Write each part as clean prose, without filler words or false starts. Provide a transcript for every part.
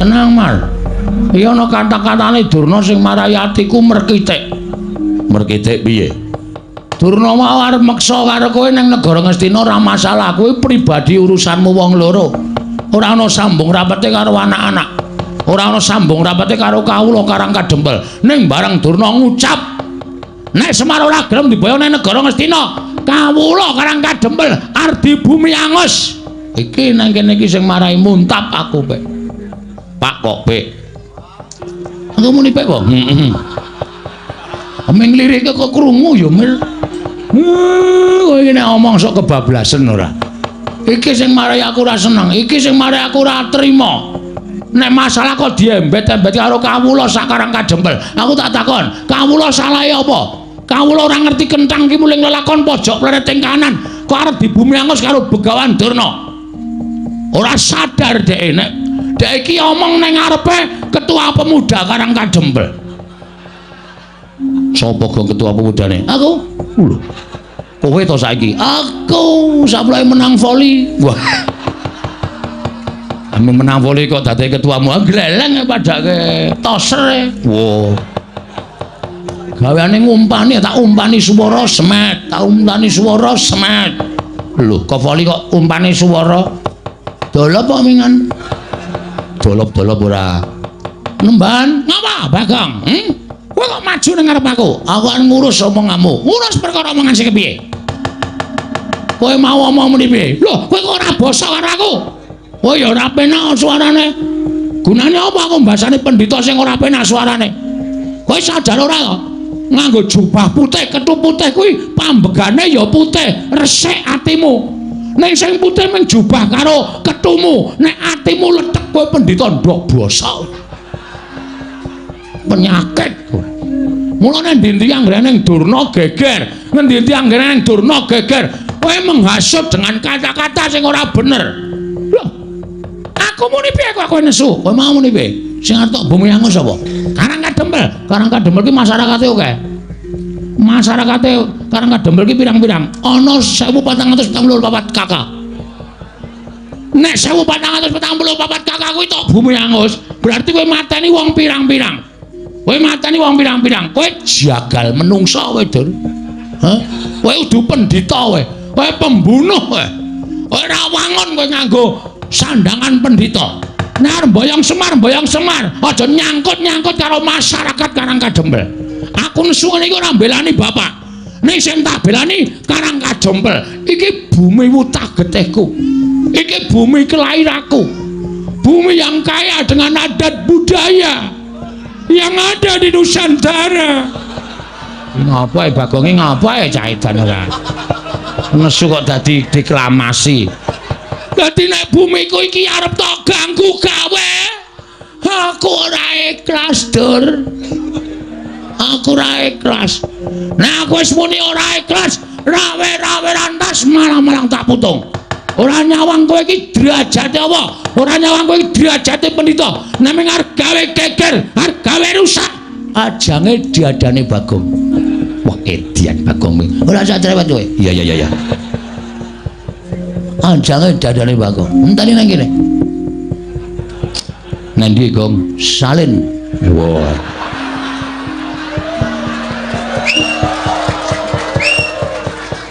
Tenang, Mar. Iya ana kata-katane Durna sing marai atiku merkitik. Merkitik piye? Durna mau arep meksa karo kowe ning negara Ngastina ora masalah, kuwi pribadi urusanmu wong loro. Ora ana sambung rapete karo anak-anak. Ora ana sambung rapete karo kawula Karang Kadempel. Ning bareng Durna ngucap nek Semar ora gelem diboyong ning negara Ngastina, kawula Karang Kadempel arep bumi angus. Iki nang kene iki sing marai muntap aku, Pek. Pak kok, Pek? Aku muni Pek kok. Heeh. Aming lirike kok krungu ya, Mir. Kowe iki nek omong sok kebablasen ora. Iki sing marai aku ora seneng, iki sing marai aku ora trima. Nek masalah kok diembet-embet karo kawula sak Karang Kadempel. Aku tak takon, kawula salahe apa? Kawula ora ngerti kenthang ki muling lelakon pojok plereting kanan, kok arep dibumi angus karo Begawan Durna. Ora sadar dhek nek dhek iki omong ning ngarepe ketua pemuda Karang Kadempel. Sapa gong ketua pemudane? Aku. Lho. Kowe to saiki? Aku sapleke menang voli. Wah. Ame menang voli kok dadi ketuamu. Gleleng padake toser. Wah. Gaweane ngumpani, tak umpani swara semet, tak umpani swara semet. Lho, kok voli kok umpani swara? Dolop apa mingan? Dolop-dolop ora. Nemban, ngapa, Bagong? Kowe kok maju ning ngarep aku? Aku kan ngurus omonganmu. Ngurus perkara omongan sing kepiye? Kowe mau omong muni piye? Lho, kowe kok ora basa karo aku? Kowe ya ora penak suarane. Gunane apa aku mbasane pendhita sing ora penak suarane? Kowe sadar ora kok? Nganggo jubah putih, kethu putih kuwi pambegane ya putih, resik atimu. Ning sing putih mung jubah karo kethumu, nek atimu lethek kowe pendhita ndok basa. Penyakit kowe. Mulane endi-endi anggere ning Durna geger, ngendi-endi anggere ning Durna geger, kowe menghasut dengan kata-kata sing ora bener. Lho, aku muni piye kok kowe nesu? Kowe mau muni piye? Sing arep tok bumi angus sapa? Karang Kadempel. Karang Kadempel ki masyarakate akeh. Masyarakate Karang Kadempel ki pirang-pirang? Ana 1444 KK. Nek 1444 KK kuwi tok bumi angus, berarti kowe mateni wong pirang-pirang. Kowe mateni wong pirang-pirang, kowe jagal menungsa kowe, Dur. Hah? Kowe kudu pendhita kowe. Kowe pembunuh kowe. Kowe ora wangun kowe nganggo sandangan pendhita. Nek arep mboyong Semar, mboyong Semar, aja nyangkut-nyangkut karo masyarakat Karang Kadempel. Aku nesu ngene iki ora mbelani bapak. Ning sing tak belani Karang Kadempel. Iki bumi wutah getihku. Iki bumi kelahiranku. Bumi yang kaya dengan adat budaya yang ada di Nusantara. Ngapa ya Bagonge, ngapa ya cah edan ora? Nesu kok dadi deklamasi. Dadi nek bumiku iki arep tok ganggu gawe, aku ora ikhlas, Dur. Aku ora ikhlas. Nek aku wis muni ora ikhlas, rawe-rawe rantas malang-malang tak putung. Ora nyawang kowe iki derajate apa? Ora nyawang kowe iki derajate pendhita. Nek mung arep gawe geger, arep gawe rusak, ajange diadane Bagong. Wah, edian Bagong kuwi. Ora usah cerewet kowe. Iya iya iya iya. Ajange diadane Bagong. Enteni nang kene. Nang ndi, Gong? Salin. Wah.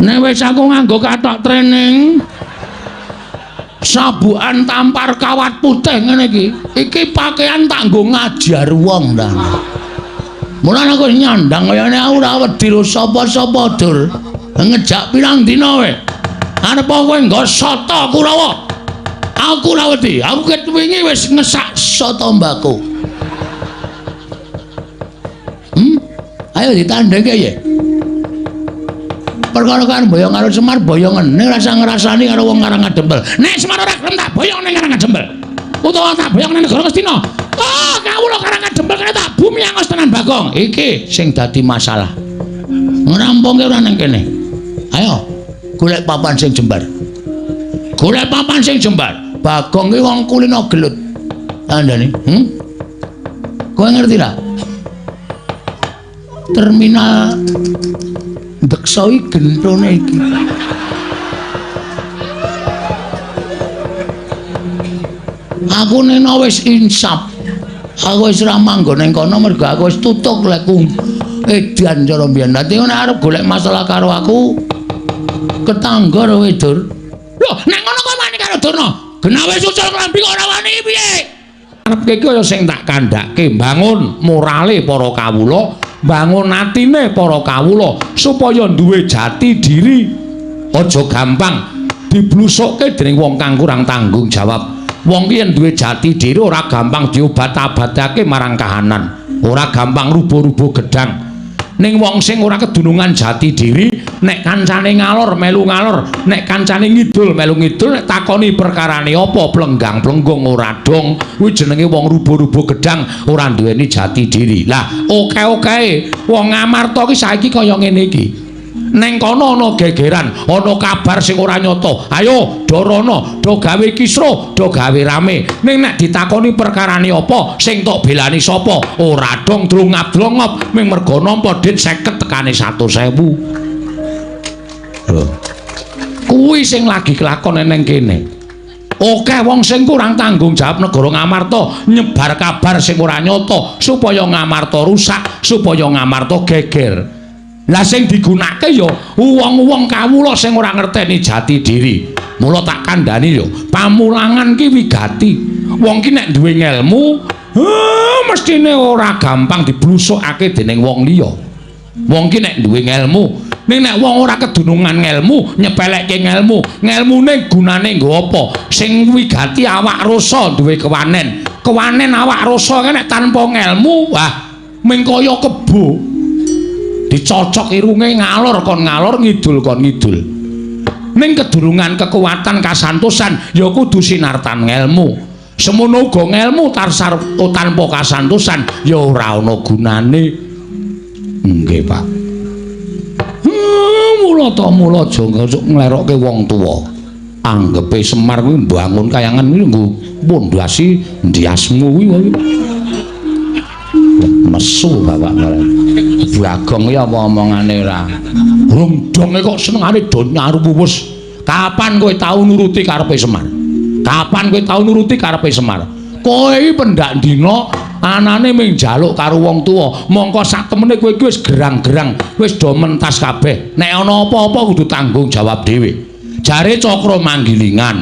Nek wis aku nganggo kathok training, sabukan tampar kawat putih ngene iki, iki pakaian tak nggo ngajar wong ta. Mulane aku nyandang kayane aku ora wedi ro sapa-sapa, Dur. Ngejak pirang dina kowe. Arep kowe nggo soto Kurawa. Aku ora wedi. Aku ket wingi wis ngesak soto mbako. Ayo ditandhengke ya. Perkara kan boyong karo Semar boyongen ning rasa ngrasani karo wong Karang Kadempel. Nek Semar ora gelem tak boyong ning Karang Kadempel. Utawa tak boyong ning negara Ngastina. Oh, kawula Karang Kadempel kene tak bumi angus tenan Bagong. Iki sing dadi masalah. Ngrampungke ora ning kene. Ayo, golek papan sing jembar. Golek papan sing jembar. Bagong ki wong kulino gelut. Kandhane, Kowe ngerti ra? Terminal Deksa iki genthone iki. Aku nena wis insaf. Aku wis ora manggon ning kono mergo aku wis tutuk lekku edan cara mbiyen. Dadi nek arep golek masalah karo aku ketangga kowe, Dur. Lho, nek ngono kok wani karo Durna? Genah wis ucul klambi kok ora wani piye? Arepke iki kaya sing tak kandhake, bangun morale para kawula, bangun atine para kawula supaya duwe jati diri. Aja gampang diblusukke dening wong kang kurang tanggung jawab. Wong ki yen duwe jati diri ora gampang diobat-abatake marang kahanan, ora gampang rubuh-rubuh gedang. Ning wong sing ora kedunungan jati diri, nek kancane ngalor melu ngalor, nek kancane ngidul melu ngidul, nek takoni perkarane apa plenggang-plenggung ora dong, kuwi jenenge wong rubuh-rubuh gedang, ora duweni jati diri. Lah, oke-oke wong Ngamarta ki saiki kaya ngene iki. Neng kono ana gegeran, ana kabar sing ora nyata. Ayo do rono, do gawe kisruh, do gawe rame. Ning nek ditakoni perkarane apa, sing tok belani sapa? Ora dong drongap-drongop, ming mergo nampa dit 50 tekane 100.000. Lho. Kuwi sing lagi kelakon neng kene. Oke wong sing kurang tanggung jawab negara Ngamarta nyebar kabar sing ora nyata supaya Ngamarta rusak, supaya Ngamarta geger. Lah sing digunakake ya wong-wong kawula sing ora ngerteni jati diri. Mula tak kandhani ya, pamulangan ki wigati. Wong ki nek duwe ngelmu, mestine ora gampang diblusukake dening wong liya. Wong ki nek duwe ngelmu, ning nek wong ora kedunungan ngelmu, nyepelekke ngelmu, ngelmune gunane nggo apa? Sing wigati awak rasa duwe kewanen. Kewanen awak rasa nek tanpa ngelmu, wah, ming kaya kebo. Dicocok irunge ngalor kon ngalor, ngidul kon ngidul. Ning kedurungan kekuatan kasantosan ya kudu sinartan ngelmu. Semono uga ngelmu tarsar tanpa kasantosan ya ora ana gunane. Nggih, Pak. Mula ta mula aja nglerokke wong tuwa. Anggepe Semar kuwi mbangun kayangan kuwi nggo pondasi ndiasmu kuwi. Nesu bapak kare. Bagong ya apa omongane ora. Rung donge kok senengane do nyaruwus. Kapan kowe tau nuruti karepe Semar? Kapan kowe tau nuruti karepe Semar? Kowe iki pendak dina anane mung njaluk karo wong tuwa. Mongko sak temene kowe iki wis gerang-gerang, wis do mentas kabeh. Nek ana apa-apa kudu tanggung jawab dhewe. Jare Cakra Manggilingan,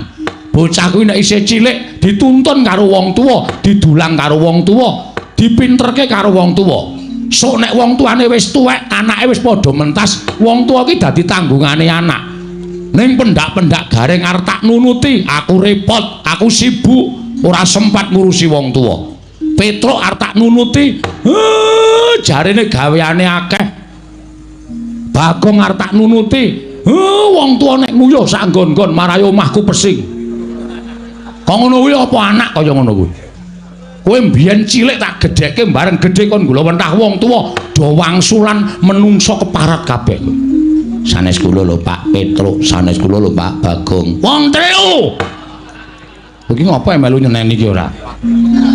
bocah kuwi nek isih cilik dituntun karo wong tuwa, didulang karo wong tuwa, dipinterke karo wong tuwa. Sok nek wong tuane wis tuwek, anake wis padha mentas, wong tuwa ki dadi tanggungane anak. Ning pendak-pendak gareng arep tak nunuti, aku repot, aku sibuk, ora sempat ngurusi wong tuwa. Petruk arep tak nunuti, jarene gaweane akeh. Bagong arep tak nunuti, wong tuwa nek nguyuh sak nggon-nggon marai omahku pesing. Kok ngono kuwi apa anak kaya ngono kuwi? Kowe mbiyen cilik tak gedhekke bareng gedhe kon gula wentah wong tuwa do wangsulan menungso keparat kabeh. Sanes kula lho Pak Petruk, sanes kula lho Pak Bagong. Wong telu. Iki ngopo melu nyeneni iki ora?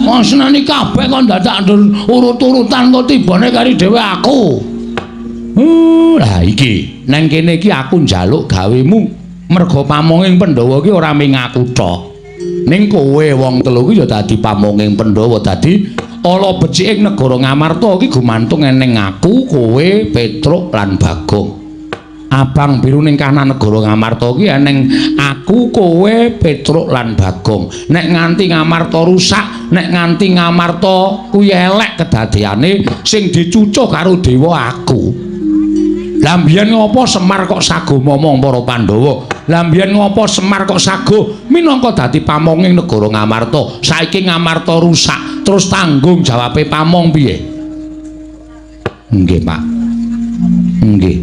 Wong seneni kabeh kon dadak urut-urutan kok tibane kari dhewe aku. Lah iki nang kene iki aku njaluk gawemu merga pamonging Pandhawa iki ora mung aku tok. Ning kowe wong telu ki ya dadi pamonging Pandhawa, dadi ala beciking negara Ngamarta iki gumantung eneng aku, kowe, Petruk lan Bagong. Abang biru ning kanan negara Ngamarta ki eneng aku, kowe, Petruk lan Bagong. Nek nganti Ngamarta rusak, nek nganti Ngamarta kuwi elek kedadeane, sing dicucuh karo dewa aku. Lah mbiyen ngopo Semar kok sago momong para Pandhawa? Lah mbiyen ngopo Semar kok sago minangka dadi pamonging negara Ngamarta? Saiki Ngamarta rusak, terus tanggung jawabe pamong piye? Nggih, Pak. Nggih.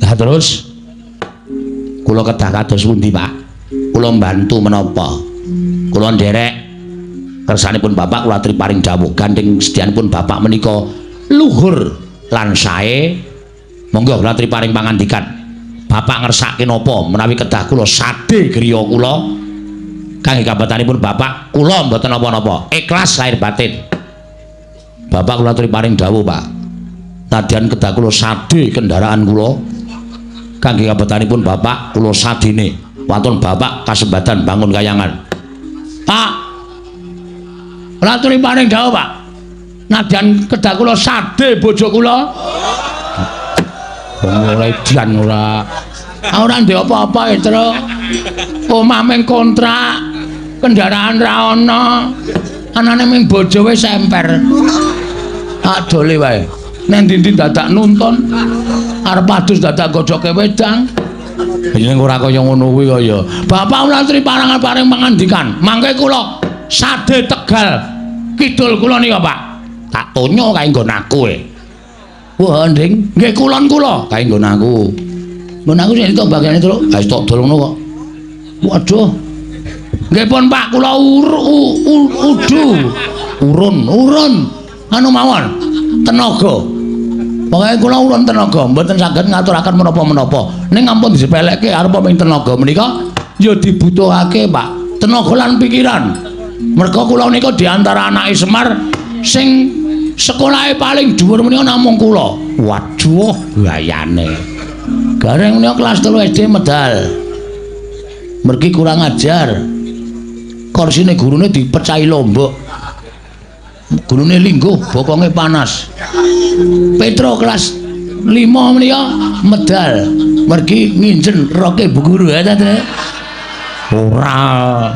Lah terus kula kedah kados pundi, Pak? Kula mbantu menapa? Kula nderek kersanipun Bapak kula aturi paring dawuh gandeng sedyanipun Bapak menika luhur lan sae. Monggo kula aturi paring pangandikan. Bapak ngersake napa menawi kedah kula sade griya kula kangge kabatanipun Bapak kula mboten napa-napa, ikhlas lahir batin. Bapak kula aturi paring dawuh, Pak. Nadyan kedah kula sade kendaraan kula kangge kabetanipun Bapak kula sadene. Wonten Bapak kasembatan bangun kayangan. Pak. Kula aturi paring dawuh, Pak. Nadyan kedah kula sade bojo kula. Wong ora edan ora. Ora ndek apa-apa, Truk. Omah mung kontrak, kendaraan ra ana. Anane mung bojo wis emper. Tak dole wae. Nang ndi-ndi dadak nuntun. Arep adus dadak gojoke wedang. Yen ora kaya ngono kuwi kaya. Bapak kula aturi parangan paring pangandikan. Mangke kula sade Tegal kidul kula nika, Pak. Tak tonyo kae nggon aku e. Wah, Nding, nggih kulon kula kae nggon aku. Nggon aku sing entuk bagiane, Truk. Ha wis tok dol ngono kok. Waduh. Nggih pun, Pak, kula udu. Urun, urun. Anu mawon. Tenaga. Pokoke kula urun tenaga, mboten saged ngaturaken menapa-menapa. Ning ampun disepelekke arep ming tenaga menika ya dibutuhake, Pak. Tenaga lan pikiran. Merga kula nika di antara anake Semar sing sekolahe paling dhuwur menika namung kula. Waduh, gayane. Gareng menika kelas 3 SD medal. Mergi kurang ajar. Korsine gurune dipecahi lombok. Gurune lingguh, bokonge panas. Petro kelas 5 menika medal. Mergi nginjen roke bu guru ya ta. Ora.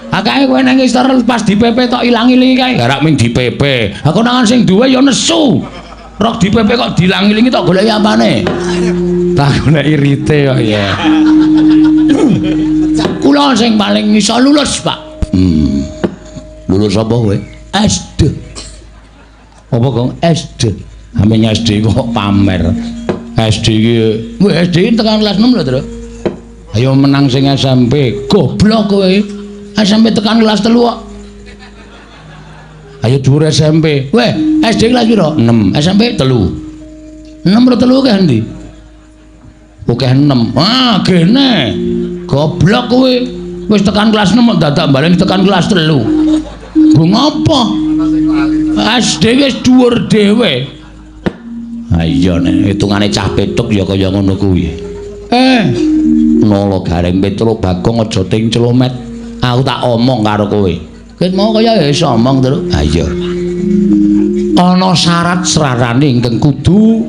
Akae kowe nang istor pas di PP tok ilang-ilingi kae. Garak ming di PP. Aku nangan sing duwe ya nesu. Rok di PP kok dilang-ilingi tok goleki apane? Tak goleki rite kok ya. Kula sing paling iso lulus, Pak. Lulus apa kowe? SD. Apa, Gong? SD. Ame SD kok pamer. SD iki, weh, SD tekan kelas 6 lho, Tru. Ayo menang sing SMP. Goblok kowe. SMP tekan kelas 3 kok. Ayo dhuwur SMP. Weh, SD kelas piro? 6. SMP 3. 6 ro 3 akeh endi? Akeh 6. Ah, gene. Goblok kowe. Wis tekan kelas 6 kok dadak baleni tekan kelas 3. Nggo ngopo? SD wis dhuwur dhewe. Ha iya nek hitungane cah petuk ya kaya ngono kuwi. Nala Gareng Petro Bagong aja ting clomet. Aku tak omong karo kowe. Ket mau kaya iso omong, Tru. Ha iya. Ana syarat srarane ingkang kudu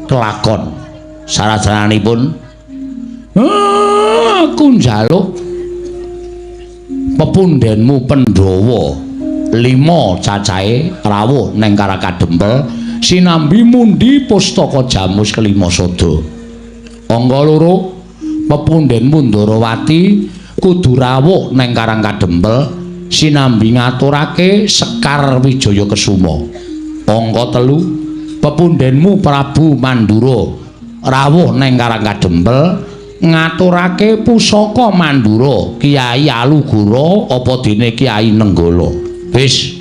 kelakon. Syarat-syaranipun aku njaluk pepundhenmu Pandhawa 5 cacahe rawuh neng Karang Kadempel sinambi mundi pustaka Jamus kelima sada. Angka 2 pepundhenmu Ndarawati kudu rawuh neng Karang Kadempel sinambi ngaturake Sekar Wijaya Kesuma. Angka 3 pepundhenmu Prabu Mandura rawuh neng Karang Kadempel ngaturake pusaka Mandura Kiai Alugoro apa dene Kiai Nenggala. Wis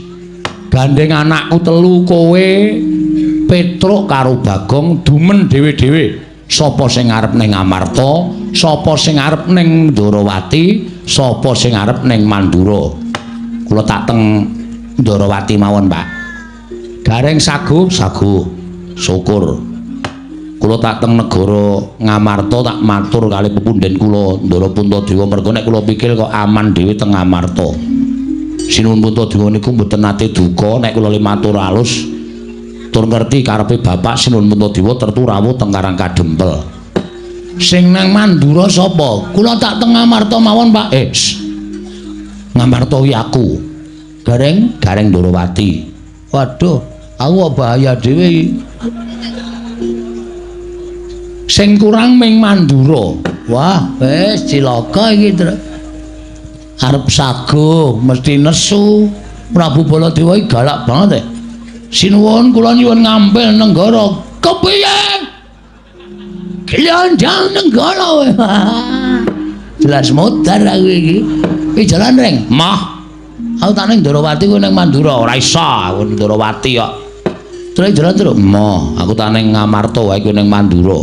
gandeng anakku telu kowe Petruk karo Bagong dumen dhewe-dhewe. Sapa sing arep ning Amarta, sapa sing arep ning Ndarawati, sapa sing arep ning Mandura. Kula tak teng Ndarawati mawon, Pak. Gareng saguh, saguh. Syukur. Kula tak teng negara Ngamarta tak matur kali pepundhen kula Ndara Puntadewa merga nek kula pikir kok aman dhewe teng Ngamarta. Sinuwun Puntadewa niku mboten nate duka nek kula le matur alus tur ngerti karepe Bapak Sinuwun Puntadewa tertu rawuh teng Karang Kadempel. Sing nang Mandura sapa? Kula tak teng Ngamarta mawon, Pak. Ngamarta kuwi aku. Gareng, Gareng Ndarawati. Waduh, aku kok bahaya dhewe iki. Sing kurang ming Mandura. Wah, wis cilaka iki, Tru. Arep saguh mesti nesu. Prabu Baladewa iki galak banget. Sinuwun kula nyuwun ngampil nenggara. Kepiye? Glandang nenggara. Jelas modar aku iki. Iki jalan reng. Mah. Aku tak ning Ndarawati kowe ning Mandura. Ora iso aku ning Ndarawati kok. Terus jalan terus. Mah, aku tak ning Ngamarta wae kowe ning Mandura.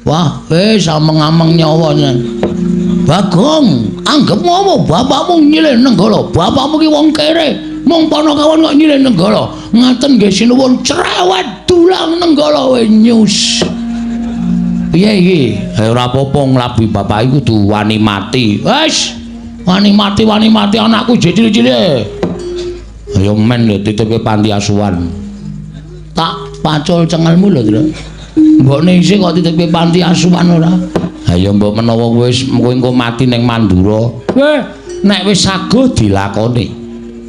Wah, wis ameng-ameng nyawa nyen. Bagong, anggepmu apa bapakmu nyilih Nenggala? Bapakmu ki wong kere. Mung panakawan kok nyilih Nenggala. Ngaten nggih sinuwun cerewet dulang Nenggala we nyus. Piye iki? Ora apa-apa nglabi bapak iku kudu wani mati. Wis. Wani mati anakku jek cilik-cilik. Ayo men lho titipke panti asuhan. Tak pacul cengelmu lho, Tru. Mbokne isih kok titipke panti asuhan ora? Ha ya mbok menawa wis kowe engko mati ning Mandura. Weh, nek wis saguh dilakoni.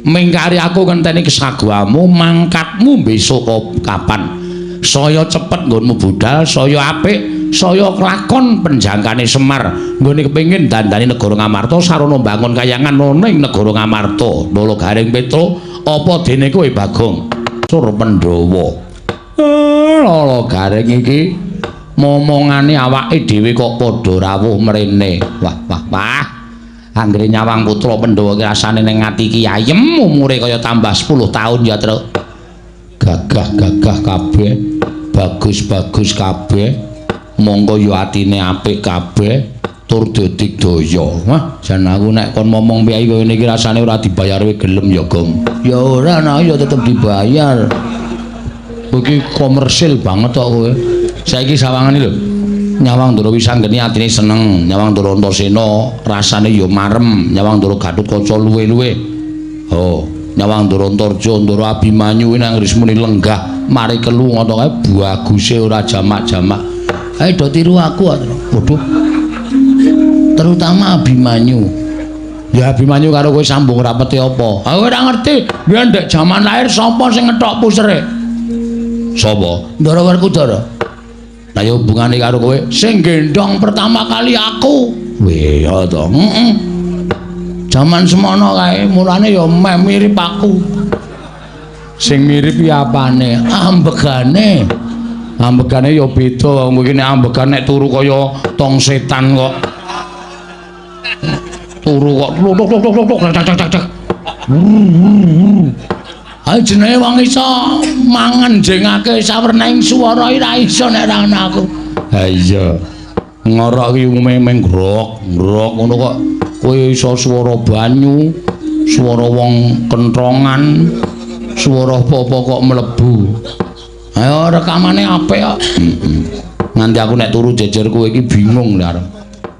Mingkari aku ngenteni kesaguhamu, mangkatmu besok kapan? Saya cepet nggonmu budal, saya apik, saya kelakon penjangkane Semar. Nggone kepengin dandani negara Ngamarta sarana mbangun kayangan ana ing negara Ngamarta. Nala Garing Petruk, apa dene kowe Bagong? Sur Pandhawa. Nala Garing iki momongane awake dhewe kok padha rawuh mrene. Wah, wah, wah. Anggere nyawang putra Pandhawa ki rasane ning ati iki ayem, umure kaya tambah 10 taun ya, Truk. Gagah-gagah kabeh, bagus-bagus kabeh, monggo ya atine apik kabeh, tur dadigdaya. Wah, jan aku nek kon momong piye kaya ngene iki rasane ora dibayar wae gelem ya, Gong. Ya ora, nah ya tetep dibayar. Kowe iki komersil banget kok kowe. Saiki sawangane lho. Nyawang Ndara Wisanggeni atine seneng, nyawang Ndara Antasena rasane ya marem, nyawang Ndara Gatotkaca luwe-luwe. Oh, nyawang Ndara Antarja, Ndara Abimanyu nang rismune lenggah mari kelu ngono kae baguse ora jamak-jamak. Ayo do tiru aku, waduh. Terutama Abimanyu. Ya Abimanyu karo kowe sambung rapete apa? Aku ora ngerti. Biyen ndek jaman lahir sapa sing ngethok pusere? Sapa? Ndara Werkudara. Lah ya hubungane karo kowe sing gendhong pertama kali aku. Weh, ya to. Heeh. Jaman semono kae mulane ya meh mirip aku. Sing mirip ya apane? Ambegane. Ambegane ya beda wong iki nek ambegan nek turu kaya tong setan kok. Turu kok tuk tuk tuk tuk tuk tak tak tak. Ayo jenenge wong iso mangan jengake sawernaing swara ora iso nek ora ana aku. Ha iya. Ngorok iki umume meng grok, grok ngono kok kowe iso swara banyu, swara wong kentrongan, swara apa-apa kok mlebu. Ayo rekamane apik kok. Heeh. Nganti aku nek turu jejer kowe iki bingung lho arep.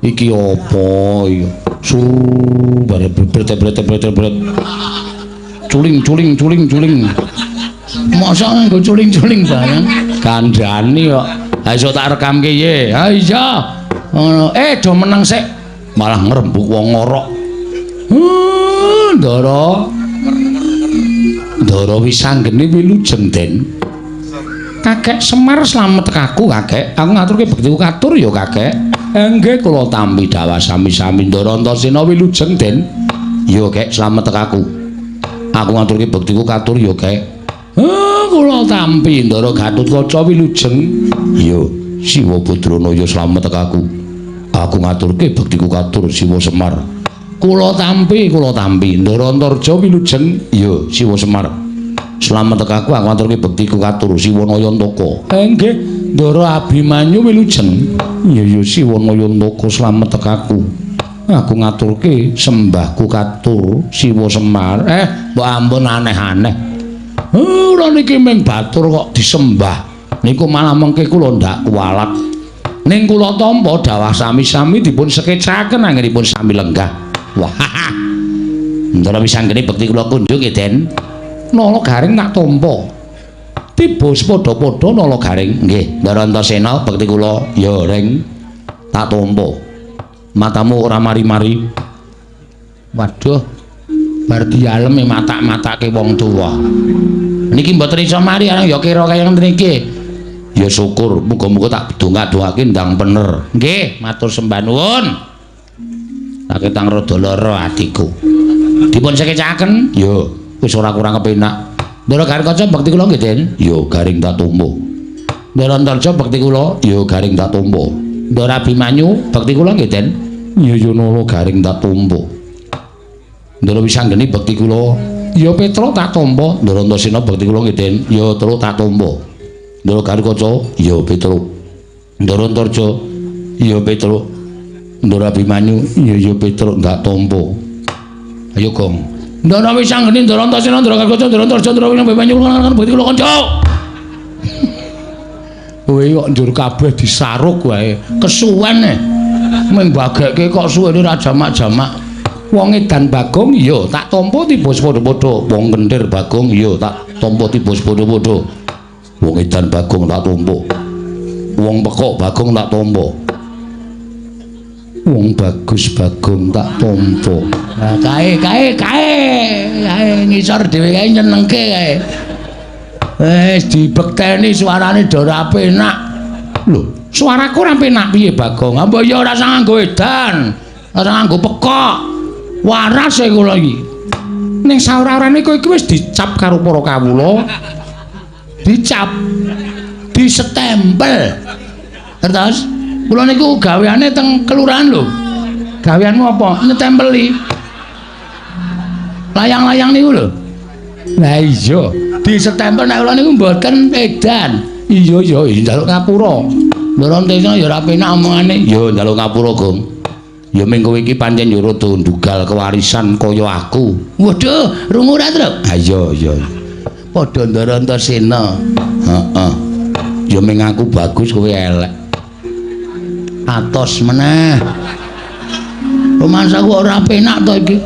Iki apa iki? Su bare bret bret bret bret. Culing culing culing culing. Masa nganggo culing-culing barang? Kandhani kok. Ha iso tak rekamke ye. Ha iya. Ngono. Do meneng sik. Malah ngrembug wong ngorok. Ndara. Ndara Wisanggeni wilujeng, Den. Kakek Semar slamet aku, Kakek. Aku ngaturke bektiku katur ya, Kakek. Nggih kula tampi dawah sami-sami Ndara Antasena wilujeng, Den. Ya, Kek, slamet aku. Aku ngaturke bektiku katur ya, Kek. Kula tampi Ndara Gatotkaca wilujeng. Ya, Siwa Badranaya slamet aku. Aku ngaturke bektiku katur Siwa Semar. Kula tampi, kula tampi Ndara Antarja wilujeng. Ya, Siwa Semar. Slamet aku, aku ngaturke bektiku katur Siwa Nayantaka. Nggih, Ndara Abimanyu wilujeng. Ya ya Siwa Nayantaka slamet aku. Aku ngaturke sembahku katur Siwa Semar. Mbok ampun aneh-aneh. Ora niki ming batur kok disembah. Niku malah mengke kula ndak kualat. Ning kula tampa dawah sami-sami dipun sekecaken anggenipun sami lenggah. Wah. Ndara Wisanggeni bekti kula kunjuk nggih, Den. Nala Garing tak tampa. Tiba padha-padha Nala Garing. Nggih, Ndara Antasena bekti kula ya ring tak tampa. Matamu ora mari-mari. Waduh. Bar dialem matak-matake wong tuwa. Niki mboten iso mari arang ya kira kaya ngene iki. Ya syukur, muga-muga tak dongak-dongake ndang bener. Nggih, matur sembah nuwun. Tak ketang rada lara atiku. Dipun sekecaken? Ya, wis ora kurang kepenak. Ndara Garing Kaca bekti kula nggih, Den. Ya, Garing tak tampa. Ndara Antarja bekti kula, ya Garing tak tampa. Ndara Abimanyu bekti kula nggih, Den. Ya ya Nala Garing tak tampa. Ndara Wisanggeni bekti kula, ya Petruk tak tampa. Ndara Antasena bekti kula nggih, Den. Ya Truk tak tampa. Ndara Garing Kaca, ya Petruk. Ndara Antarja, ya Petruk. Ndara Abimanyu, ya ya Petruk tak tampa. Ayo Gong. Ndara Wisanggeni, Ndara Antasena, Ndara Garing Kaca, Ndara Antarja, Ndara Abimanyu bekti kula kanca. Kowe kok njur kabeh disaruk wae. Kesuwen e. Ming bagekke kok suwene ora jamak-jamak. Wong edan Bagong iya tak tampa tiba padha-padha. Wong Kenthir Bagong iya tak tampa tiba padha-padha. Wong edan Bagong tak tampa. Wong pekok Bagong tak tampa. Wong bagus Bagong tak tampa. Lah kae kae kae kae ngisor dhewe kae nyenengke kae. Wis dibekteni suarane do ora penak. Lho, suaraku ora penak piye Bagong? Mbok ya ora usah nganggo edan, ora nganggo pekok. Waras e kula iki. Ning saora-orane kowe iki wis dicap karo para kawula. Dicap. Disetempel. Terus kula niku gaweane teng kelurahan lho. Gaweanmu apa? Nyetempeli. Layang-layang niku lho. Lah iya, disetempel nek kula niku mboten edan. Iya iya, njaluk ngapura. Ndara ya ora penak omongane. Ya njaluk ngapura, Gong. Ya ming kowe iki pancen ya rada ndugal kewarisan kaya aku. Waduh, rungu ora, Truk? Ha iya iya. Padha Ndara Antasena. Heeh. Ya ming aku bagus kowe elek. Atos meneh. Rumangsaku ora penak to iki.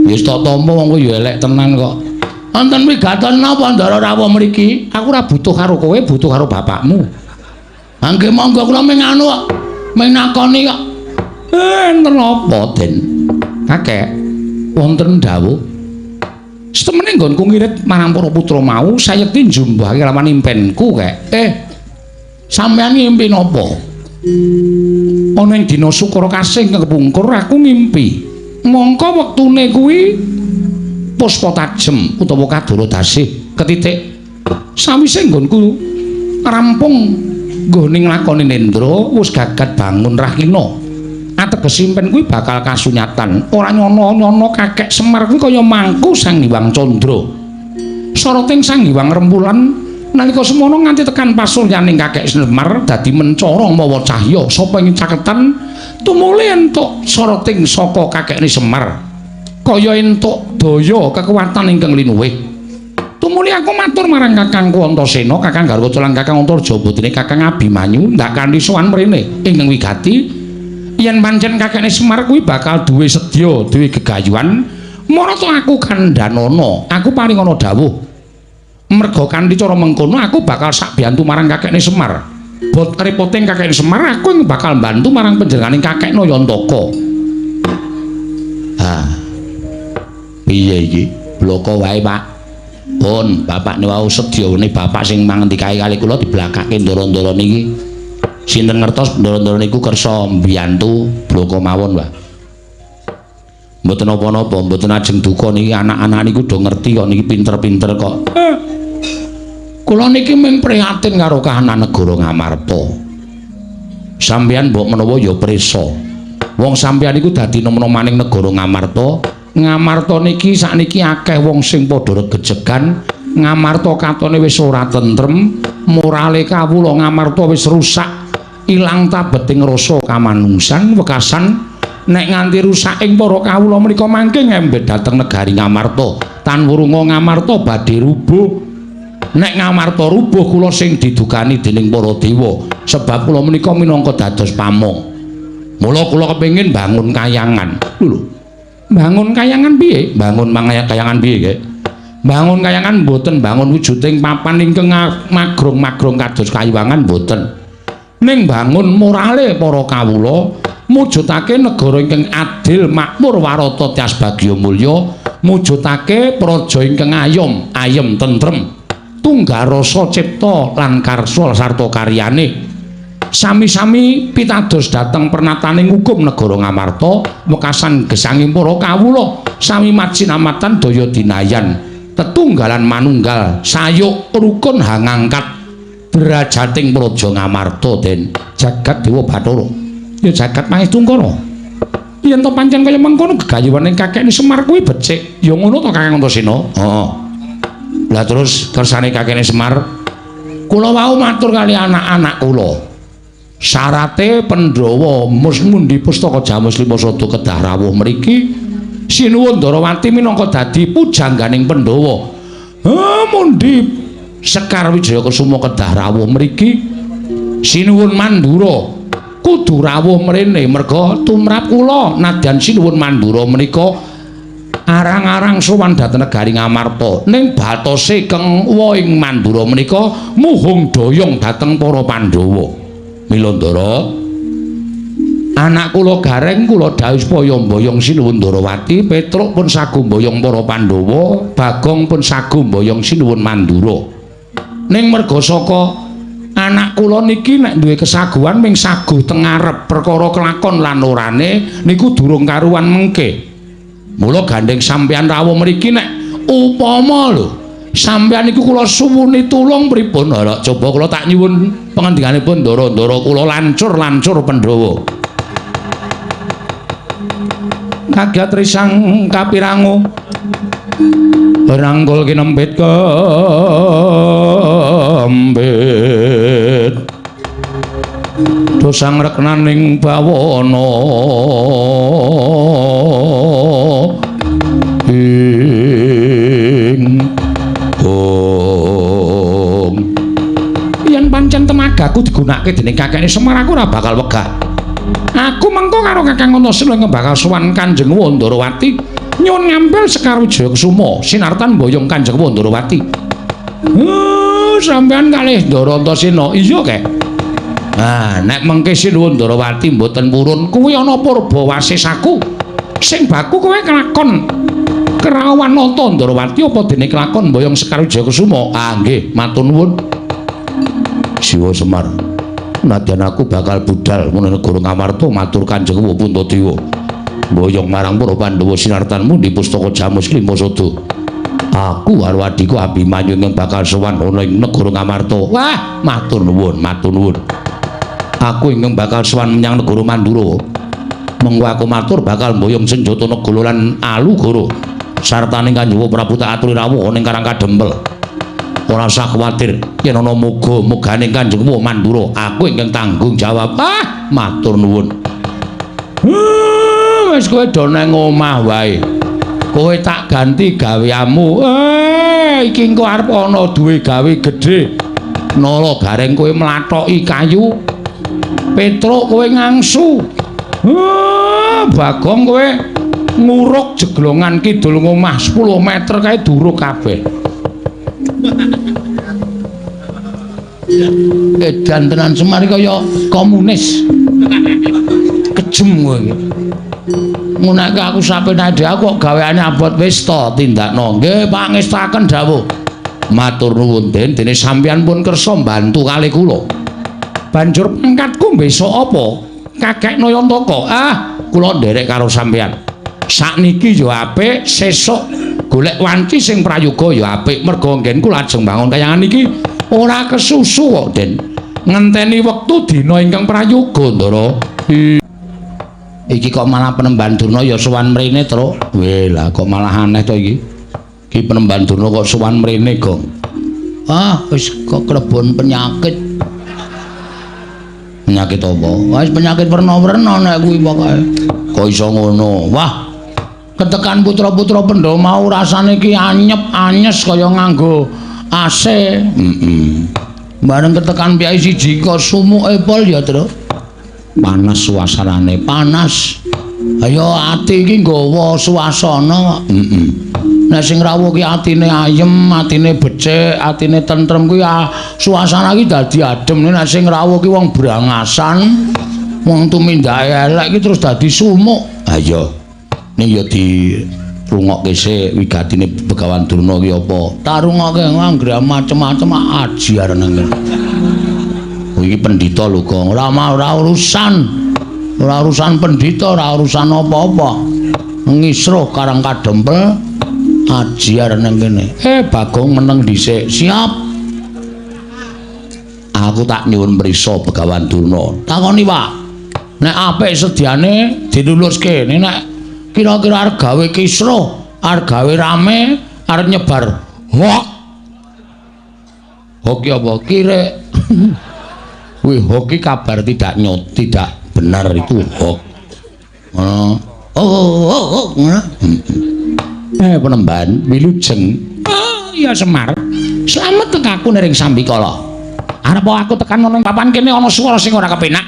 Wis tak tampa wong kowe ya elek tenan kok. Wonten wigaton napa Ndara rawuh mriki? Aku ora butuh karo kowe, butuh karo bapakmu. Ha nggih monggo kula ming anu kok. Ming nakoni kok. Enten apa, Den? Kakek, wonten dawuh. Setemene nggonku ngirit marang para putra mau, sayekti njumbahake lawan impenku, Kek. Sampeyan ngimpi napa? Ana ing dina Sukara Kasih kepungkur aku ngimpi. Mongko wektune kuwi puspa tajem utawa kadara dasih ketitik. Sawise nggonku rampung nggone nglakoni nendra, wis gagat bangun rahina. Ateges impen kuwi bakal kasunyatan. Ora nyono-nyono kakek Semar kuwi kaya mangku Sang Hyang Candra. Soroting Sang Hyang Rembulan nalika semono nganti tekan pasuryaning kakek Semar dadi mencara mawa cahya sapa ing caketan tumuli entuk soroting saka kakekne Semar. Kaya entuk daya kekuatan ingkang linuwih. Tumuli aku matur marang Kakangku Antasena, Kakang Garwaca lan Kakang Antarja putrine Kakang Abimanyu ndak kanthi sowan mrene ingkang wigati. Yen pancen kakekne Semar kuwi bakal duwe sedya, duwe gegayuhan, marata aku kandhanana, aku paringana dawuh. Merga kanthi cara mengkono aku bakal sak biyantu marang kakekne Semar. Bot repoting kakekne Semar, aku ing bakal mbantu marang panjenenganing kakekne Yantaka. Ha. Piye iki? Bloko wae, Pak. Pun, bapakne wau sedyane bapak sing mangendikae kali kula diblakake ndara-ndara niki. Sinten ngertos ndara-ndara niku kersa mbiyantu bloko mawon, Pak. Mboten napa-napa, mboten ajeng duka niki anak-anak niku do ngerti kok niki pinter-pinter kok. Kula niki mung prihatin karo kahanan negara Ngamarta. Sampeyan mbok menawa ya prisa. Wong sampeyan niku dadi nom-nomaning negara Ngamarta. Ngamarta niki sakniki akeh wong sing padha regejegan. Ngamarta katone wis ora tentrem, morale kawula Ngamarta wis rusak, ilang tabeting rasa kamanungsan wekasan nek nganti rusak ing para kawula menika mangke ngembet dhateng negari Ngamarta. Tan wurunga Ngamarta badhe rubuh. Nek Ngamarta rubuh kula sing didukani dening para dewa, sebab kula menika minangka dados pamong. Mula kula kepengin bangun kayangan. Lho, bangun kayangan piye? Bangun kayangan piye, Kek? Bangun kayangan mboten bangun wujuding papan ingkang magrong-magrong kados kayuwangan mboten. Ning bangun morale para kawula, mujudake negara ingkang adil, makmur, warata, tias bagya mulya, mujudake praja ingkang ayom, ayem tentrem, tunggal rasa cipta lan karsa sarta karyane. Sami-sami pitados dhateng pernataning hukum negara Ngamarta, wekasan gesanging para kawula, sami majinamatan daya dinayan, tetunggalan manunggal, sayuk rukun hangangkat derajating praja Ngamarta. Den jagat Dewa Bathara ya jagat Mahestungkara. Yen to pancen kaya mengkono gegayuhane kakekne Semar kuwi becik, ya ngono to Kakang Antasena? Heeh. Lah terus kersane kakekne Semar, kula wau matur kali anak-anak kula. Syarate Pandhawa mus mundi pustaka Jamus Lima Sada kedah rawuh mriki. Sinuwun Ndarawati minangka dadi pujangganing Pandhawa. Ha mundi Sekar Wijaya Kusuma kedah rawuh mriki. Sinuwun Mandura Kudu rawuh mrene merga tumrap kula nadyan Sinuwun Mandura menika arang-arang sowan dhateng negari Ngamarta. Ning batose keng ing Mandura menika muhung doyong dhateng para Pandhawa. Mila Ndara, anak kula Gareng kula dhawuh supaya mboyong Sinuwun Ndarawati, Petruk pun sagu mboyong para Pandhawa, Bagong pun sagu mboyong Sinuwun Mandura. Ning merga saka anak kula niki nek duwe kesaguhan ming saguh teng ngarep, perkara kelakon lan orane niku durung karuan mengke. Mula gandeng sampeyan rawuh mriki nek upama lho sampeyan niku kula suwuni tulung pripun? Ora coba kula tak nyuwun pangandikanipun Ndara-ndara kula lancur-lancur Pandhawa. Kagiat risang kapirangu rangkul kinempit kembit dosang reknaning bawana ing ong. Yen pancen tenagaku digunakake dening kakekne Semar, aku ora bakal wegah. Aku mengko karo Kakang Antasena ingkang bakal sowan Kanjeng Wandarawati nyuwun ngambil Sekar Wijaya Kusuma sinartan mboyong Kanjeng Wandarawati. Sampeyan kalih Ndara Antasena. Iya kek. Ah, nek mengke Sinuwun Ndarawati mboten purun, kuwi ana purba wasesaku. Sing baku kowe kelakon kerawan nata Ndarawati apa dene kelakon mboyong Sekar Wijaya Kusuma? Ah nggih, matur nuwun. Siwa Semar. Nadyan aku bakal budal menawa negara Ngamarta matur Kanjeng Puntadewa. Mboyong marang para Pandhawa sinartan mundi pustaka Jamus Lima Sada. Aku karo adhiku Abimanyu ingkang bakal sowan ana ing negara Ngamarta. Wah, matur nuwun, matur nuwun. Aku ingkang bakal sowan menyang negara Mandura. Mengko aku matur bakal mboyong senjata Negala lan Alugoro. Sartane Kanjeng Prabu tak aturi rawuh ana ing Karang Kadempel. Ora usah kuwatir yen ana muga-mugane Kanjeng Mandura, aku ingkang tanggung jawab. Ah, matur nuwun. Wis kowe do nang omah wae. Kowe tak ganti gaweanmu. Iki engko arep ana duwe gawe gedhe. Nala Gareng kowe mlathoki kayu. Petruk kowe ngangsu. Bagong kowe nguruk jeglongan kidul ngomah 10 meter kae duruk kabeh. Edan tenan Semar kaya komunis. Kejem kowe iki. Ngunake aku sapenake aku kok gaweane abot wis to tindakno. Nggih pangestaken dawuh. Matur nuwun Den, dene sampeyan pun kersa mbantu kalih kula. Banjur pangkatku besok apa? Kakek Nayantaka. Ah, kula nderek karo sampeyan. Sakniki ya apik, sesuk golek wanci sing prayoga ya apik. Merga nggenku lajeng bangun kayangan iki ora kesusu kok, Den. Ngenteni wektu dina ingkang prayoga, Ndara. Iki kok malah Penemban Durna ya sowan mrene, Truk. Weh, lah kok malah aneh to iki. Iki Penemban Durna kok sowan mrene, Gong. Ah, wis kok klebon penyakit. Penyakit apa? Wis penyakit werna-werna nek kuwi pokoke. Kok iso ngono? Wah, ketekan putra-putra Pandhawa mau rasane iki anyep-anyes kaya nganggo AC. Heeh. Bareng ketekan piyai siji kok sumuke pol ya, Truk. Panas suasanane, panas. Ayo ati iki nggawa suasana kok. Heeh. Nek sing rawuh ki atine ayem, atine becik, atine tentrem kuwi suasana iki dadi adem. Nek sing rawuh ki wong brangasan, wong tumindake elek ki terus dadi sumuk. Ha iya. Ning ya dirungokke sik wigatine Begawan Durna ki apa. Tak rungokke anggere macem-macem aji arep nang kene. Iki pendhita lho, Gong. Ora ora urusan. Ora urusan pendhita, ora urusan apa-apa. Ngisruh Karang Kadempel aji arep nang kene. Bagong meneng dhisik. Siap. Aku tak nyuwun prisa Begawan Durna. Takoni, Pak. Nek apik sediane diluluske. Nek kira-kira arep gawe kisruh, arep gawe rame, arep nyebar hoak. Hoki apa? Kirek. Wih, hoki kabar tidak nyot, tidak benar itu hoak. Oh, oh, oh, oh. Penemban wilujeng. Oh, iya Semar. Slamet tekaku nering sambikala. Arep aku tekan ana papan kene ana swara sing ora kepenak.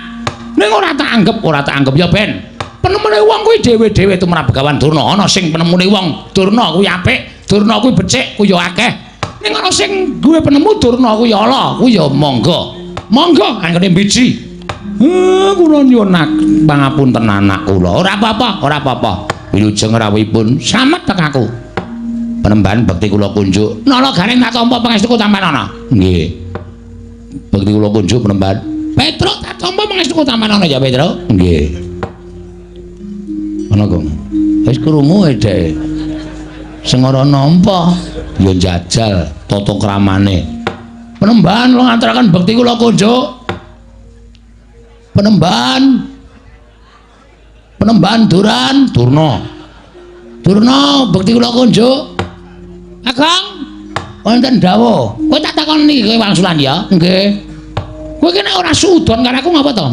Ning ora tak anggep, ora tak anggep ya ben. Penemune wong kuwi dhewe-dhewe tumrap Begawan Durna. Ana sing penemune wong Durna kuwi apik, Durna kuwi becik, kuwi ya akeh. Ning ana sing duwe penemu Durna kuwi ala, kuwi ya monggo. Monggo anggone biji. Kula nyuwun pangapunten anak kula. Ora apa-apa, ora apa-apa. Wilujeng rawuhipun slamet tek aku. Penemban bekti kula kunjuk. Nala garing tak tampa pangestuku tampanana. Nggih. Bekti kula kunjuk penemban. Petruk tak tampa pangestuku tampanana ya, Petruk. Nggih. Ana kok. Wis krungu dhek. Sing ora nampa ya njajal tata kramane. Penemban kula ngaturaken bekti kula kunjuk. Penemban. Penemban Duran, Durna. Durna bekti kula kunjuk. Kakang, wonten dawuh. Kowe tak takoni kowe wangsulan ya? Nggih. Kowe ki nek ora suudon karo aku ngapa to?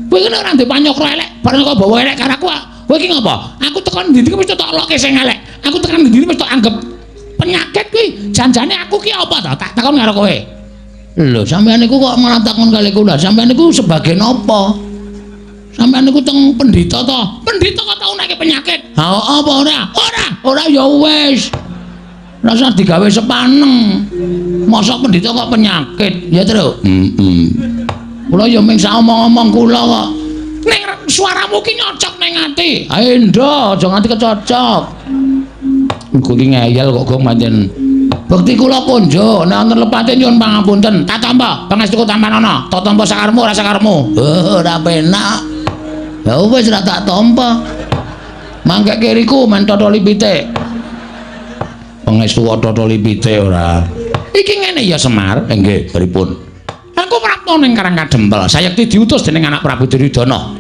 Kowe ki nek ora ndek panyokra elek, bareng kok bawa elek karo aku, kowe ki ngapa? Aku tekan ndi-ndi mesti tak lokke sing elek. Aku tekan ndi-ndi mesti tak anggap penyakit kuwi. Janjane aku ki apa to? Tak takon karo kowe. Lho, sampeyan niku kok malah takon kali kula. Sampeyan niku sebagai napa? Sampeyan niku teng pendhita to? Pendhita kok tau nek penyakit? Ha apa ora? Ora, ora ya wis. Rasa digawe sepaneng. Mosok pendhita kok penyakit, ya, Tru? Heeh. Kula ya mung sak omong-omong kula kok. Ning suaramu ki nyocok ning ati. Ae ndo, aja nganti kecocok. Engko ki ngeyel kok gong pancen. Bekti kula kunjuk, nek wonten lepate nyuwun pangapunten. Tak tampa, pangestuku tampanana. Tak tampa sakarepmu ora sakarepmu. Ora penak. Ya wis ora tak tampa. Mangke kiriku men totoli pitik. Pangestu totoli pitik ora. Iki ngene ya Semar, nggih, pripun? Aku prapta ning Karang Kadempel, sayekti diutus dening anak Prabu Duryudana.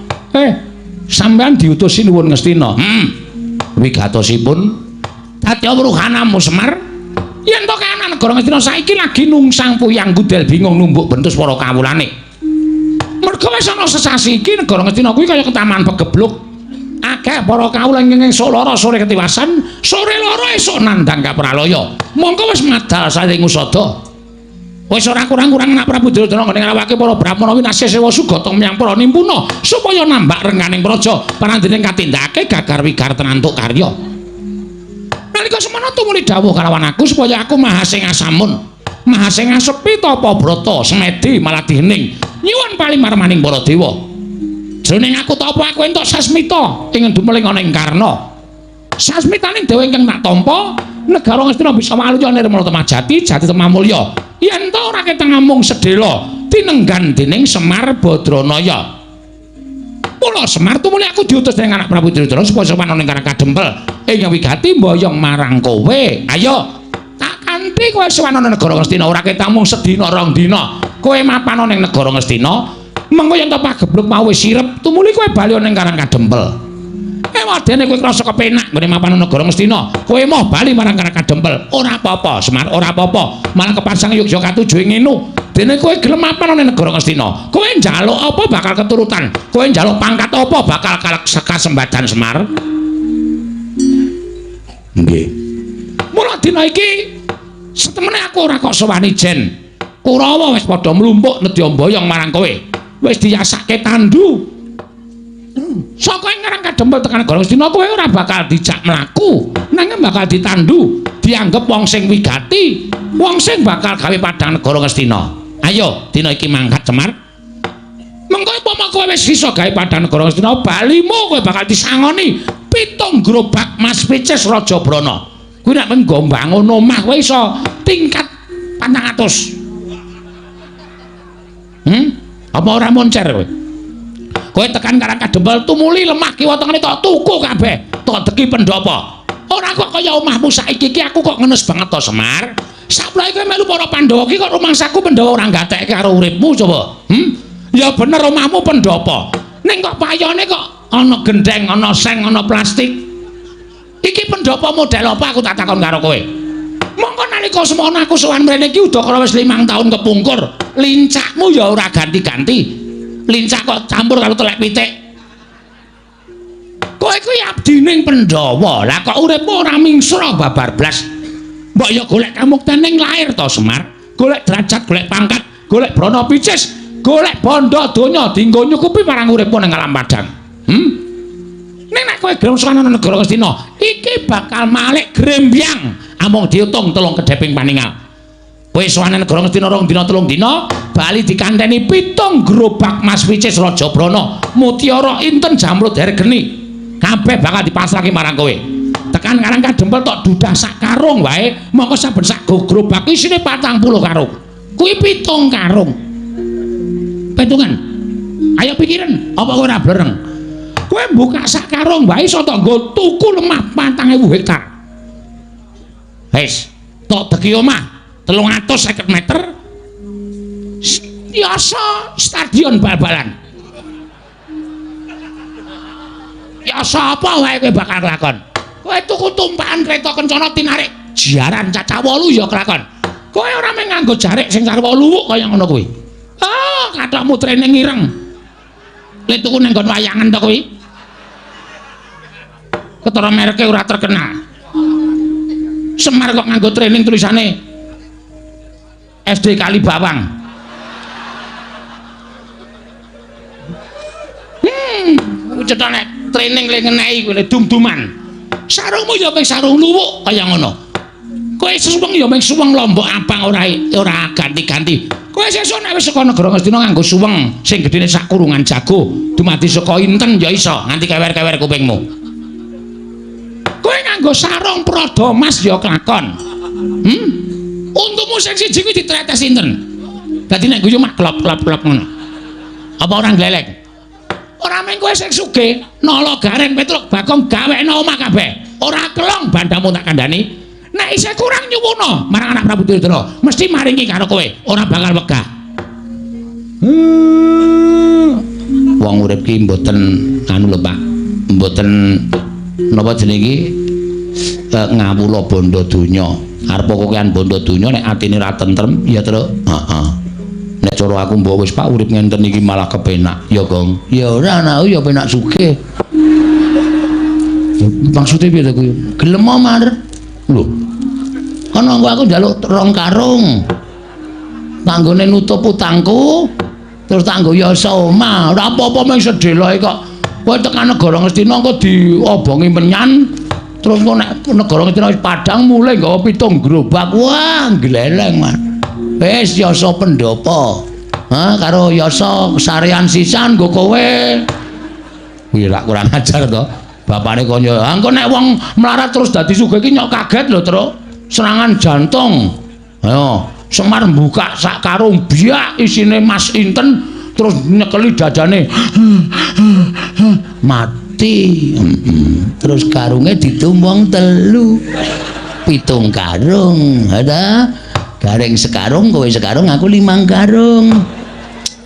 Sampeyan diutus sinuwun Ngastina. Wigatosipun dadi wuruhanamu Semar. Yen to kahanan negara Ngastina saiki lagi nungsang puyang gudel bingung numbuk bentus para kawulane. Merga wis ana sesasi iki negara Ngastina kuwi kaya ketaman pegebluk. Akeh para kawula ingkang esuk lara sore ketiwasan, sore lara esuk nandhang kapralaya. Mongko wis madal saring usada. Wis ora kurang-kurang anak Prabu Duryudana nggone ngrawake para brahmana winasih sewa sugata menyang para nimpuna supaya nambak rengganing praja panandene katindakake gagar wigar tenantuk karya. Nalika semana tumuli dawuh kalawan aku supaya aku mahasingasamun, mahasingasepi tapa brata semedi maladih hening nyuwun palimarmaning para dewa. Jroning aku tapa aku entuk sasmita ing dumeling ana ing Karna. Sasmitaning dewa ingkang tak tampa negara Ngastina bisa waluya nirmala temajati jati temamulya. Yen ta ora ketang amung sedhela tinenggan dening Semar Badranaya. Mula Semar tumuli aku diutus dening anak Prabu Duryudana supaya sowan ana ing Karang Kadempel ing wigati mboyong marang kowe. Ayo tak kanthi kowe sowan ana negara Ngastina ora ketang mung sedina rong dina. Kowe mapan ana ing negara Ngastina. Mengko yen to pagebluk mau wis sirep tumuli kowe bali ana ing Karang Kadempel. Ewadene kowe krasa kepenak nggone mapan negara Ngastina, kowe moh bali marang Karang Kadempel. Ora apa-apa, Semar, ora apa-apa. Malah kepasang yogya katuju ing ngene. Dene kowe gelem mapan ana negara Ngastina, kowe njaluk apa bakal keturutan. Kowe njaluk pangkat apa bakal kasembadan Semar. Nggih. Mula dina iki setemene aku ora kok sowani jen. Kurawa wis padha mlumpuk nedya mboyong marang kowe. Wis diyasake tandu. Saka ing Karang Kadempel tekan negara Ngastina kowe ora bakal dijak mlaku, nanging bakal ditandu, dianggep wong sing wigati, wong sing bakal gawe padhang negara Ngastina. Ayo, dina iki mangkat Semar. Mengko upama kowe wis iso gawe padhang negara Ngastina, balimu kowe bakal disangoni 7 gerobak Mas Picis Raja Brana. Kuwi nek menggo mbangun omah kowe iso tingkat 400. Apa ora moncer kowe? Kowe tekan Karang Kadempel tumuli lemah kiwa tengene tok tuku kabeh, tok deki pendhapa. Ora kok kaya omahmu saiki iki aku kok ngenes banget to Semar. Saplake kowe melu para Pandhawa iki kok rumangsaku Pandhawa ora gatekke karo uripmu coba. Ya bener omahmu pendhapa. Ning kok payone kok ana gendeng, ana seng, ana plastik. Iki pendhapa model apa aku tak takon karo kowe. Mongko nalika semono aku sowan mrene iki udakara wis 5 tahun kepungkur. Lincahmu ya ora ganti-ganti. Lincah kok campur karo telek pitik. Kowe kuwi abdining Pandhawa. Lah kok uripmu ora mingsra babar blas. Mbok ya golek kamukten ning lair to Semar. Golek derajat, golek pangkat, golek brana picis. Golek bondo donya dienggo nyukupi marang uripmu ning alam padang. Ning nek kowe gelem sowan nang negara Ngastina, iki bakal malik grembyang amung diutung telung kedheping paningal. Kowe sowan nang negara Ngastina 2 dina 3 dina, bali dikanteni 7 gerobak Mas Wicis Raja Brana, mutiara inten jamrud hergeni. Kabeh bakal dipasrahke marang kowe. Tekan Karang Kadempel tok dudah sak karung wae, mongko saben sak gerobak isine 40 karung. Kuwi 7 karung. Pitungan. Ayo pikiran, apa kowe ora blereng? Kowe buka sak karung wae iso tok nggo tuku lemah 4.000 hektar. Wis, tok deki omah 350 meter. Yasa stadion bal-balan. Yasa apa wae kowe bakal kelakon? Kowe tuku tumpakan kereta kencana tinarik jaran cacah 8 ya kelakon. Kowe ora mung nganggo jarik sing sarwa luwuk kaya ngono kuwi. Ah, kathokmu training ireng. Kowe tuku ning nggon wayangan to kuwi? Ketara mereke ora terkenal. Semar kok nganggo training tulisane SD Kalibawang. Cetha nek training le ngeneki kuwi le dum-duman. Sarungmu ya mung sarung luwuk kaya ngono. Kowe suweng ya mung suweng lombok abang ora ganti-ganti. Kowe sesuk nek wis saka negara Ngastina nganggo suweng sing gedene sak kurungan jago, dumadi saka inten ya iso nganti kewer-kewer kupingmu. Kowe nganggo sarung prada mas ya kelakon. Untumu sing siji kuwi ditretes inten. Dadi nek guyu mak klop-klop-klop ngono. Apa ora gleleng? Ora mung kowe sing sugih, nala gareng Petruk Bagong gawekno omah kabeh. Ora kelong bandamu tak kandhani. Nek isih kurang nyuwuna marang anak Prabu Duryudana, mesti maringi karo kowe, ora bakal wegah. Wong urip ki mboten anu lho Pak. Mboten napa jenenge iki ngawula bondo donya. Arep kokean bondo donya nek atine ra tentrem ya, Truk. Heeh. Nek cara aku mbok wis Pak urip ngenten iki malah kepenak ya, Gong. Ya ora anakku ya penak sugih. Maksude piye to kuwi? Gelem Mar. Lho. Ana engko aku njaluk 2 karung. Tanggone nutup utangku, terus tanggo yasa omah. Ora apa-apa mung sedeloke kok. Kowe tekan negara Ngastina engko diobongi menyan, terus engko nek negara Ngastina wis padhang mulih nggawa 7 gerobak. Wah, gleleng, Mas. Wis yasa pendopo. Ha karo yasa sarean sisan nggo kowe. Kuwi lak kurang ajar to. Bapane kaya, engko nek wong melarat terus dadi sugih iki nyok kaget lho, Truk. Serangan jantung. Ayo, Semar mbuka sak karung biak isine mas inten terus nyekeli dadane. Mati. Terus karunge didum wong 3. 7 karung. Ha ta? Gareng sekarung, kowe sekarung, aku 5 karung.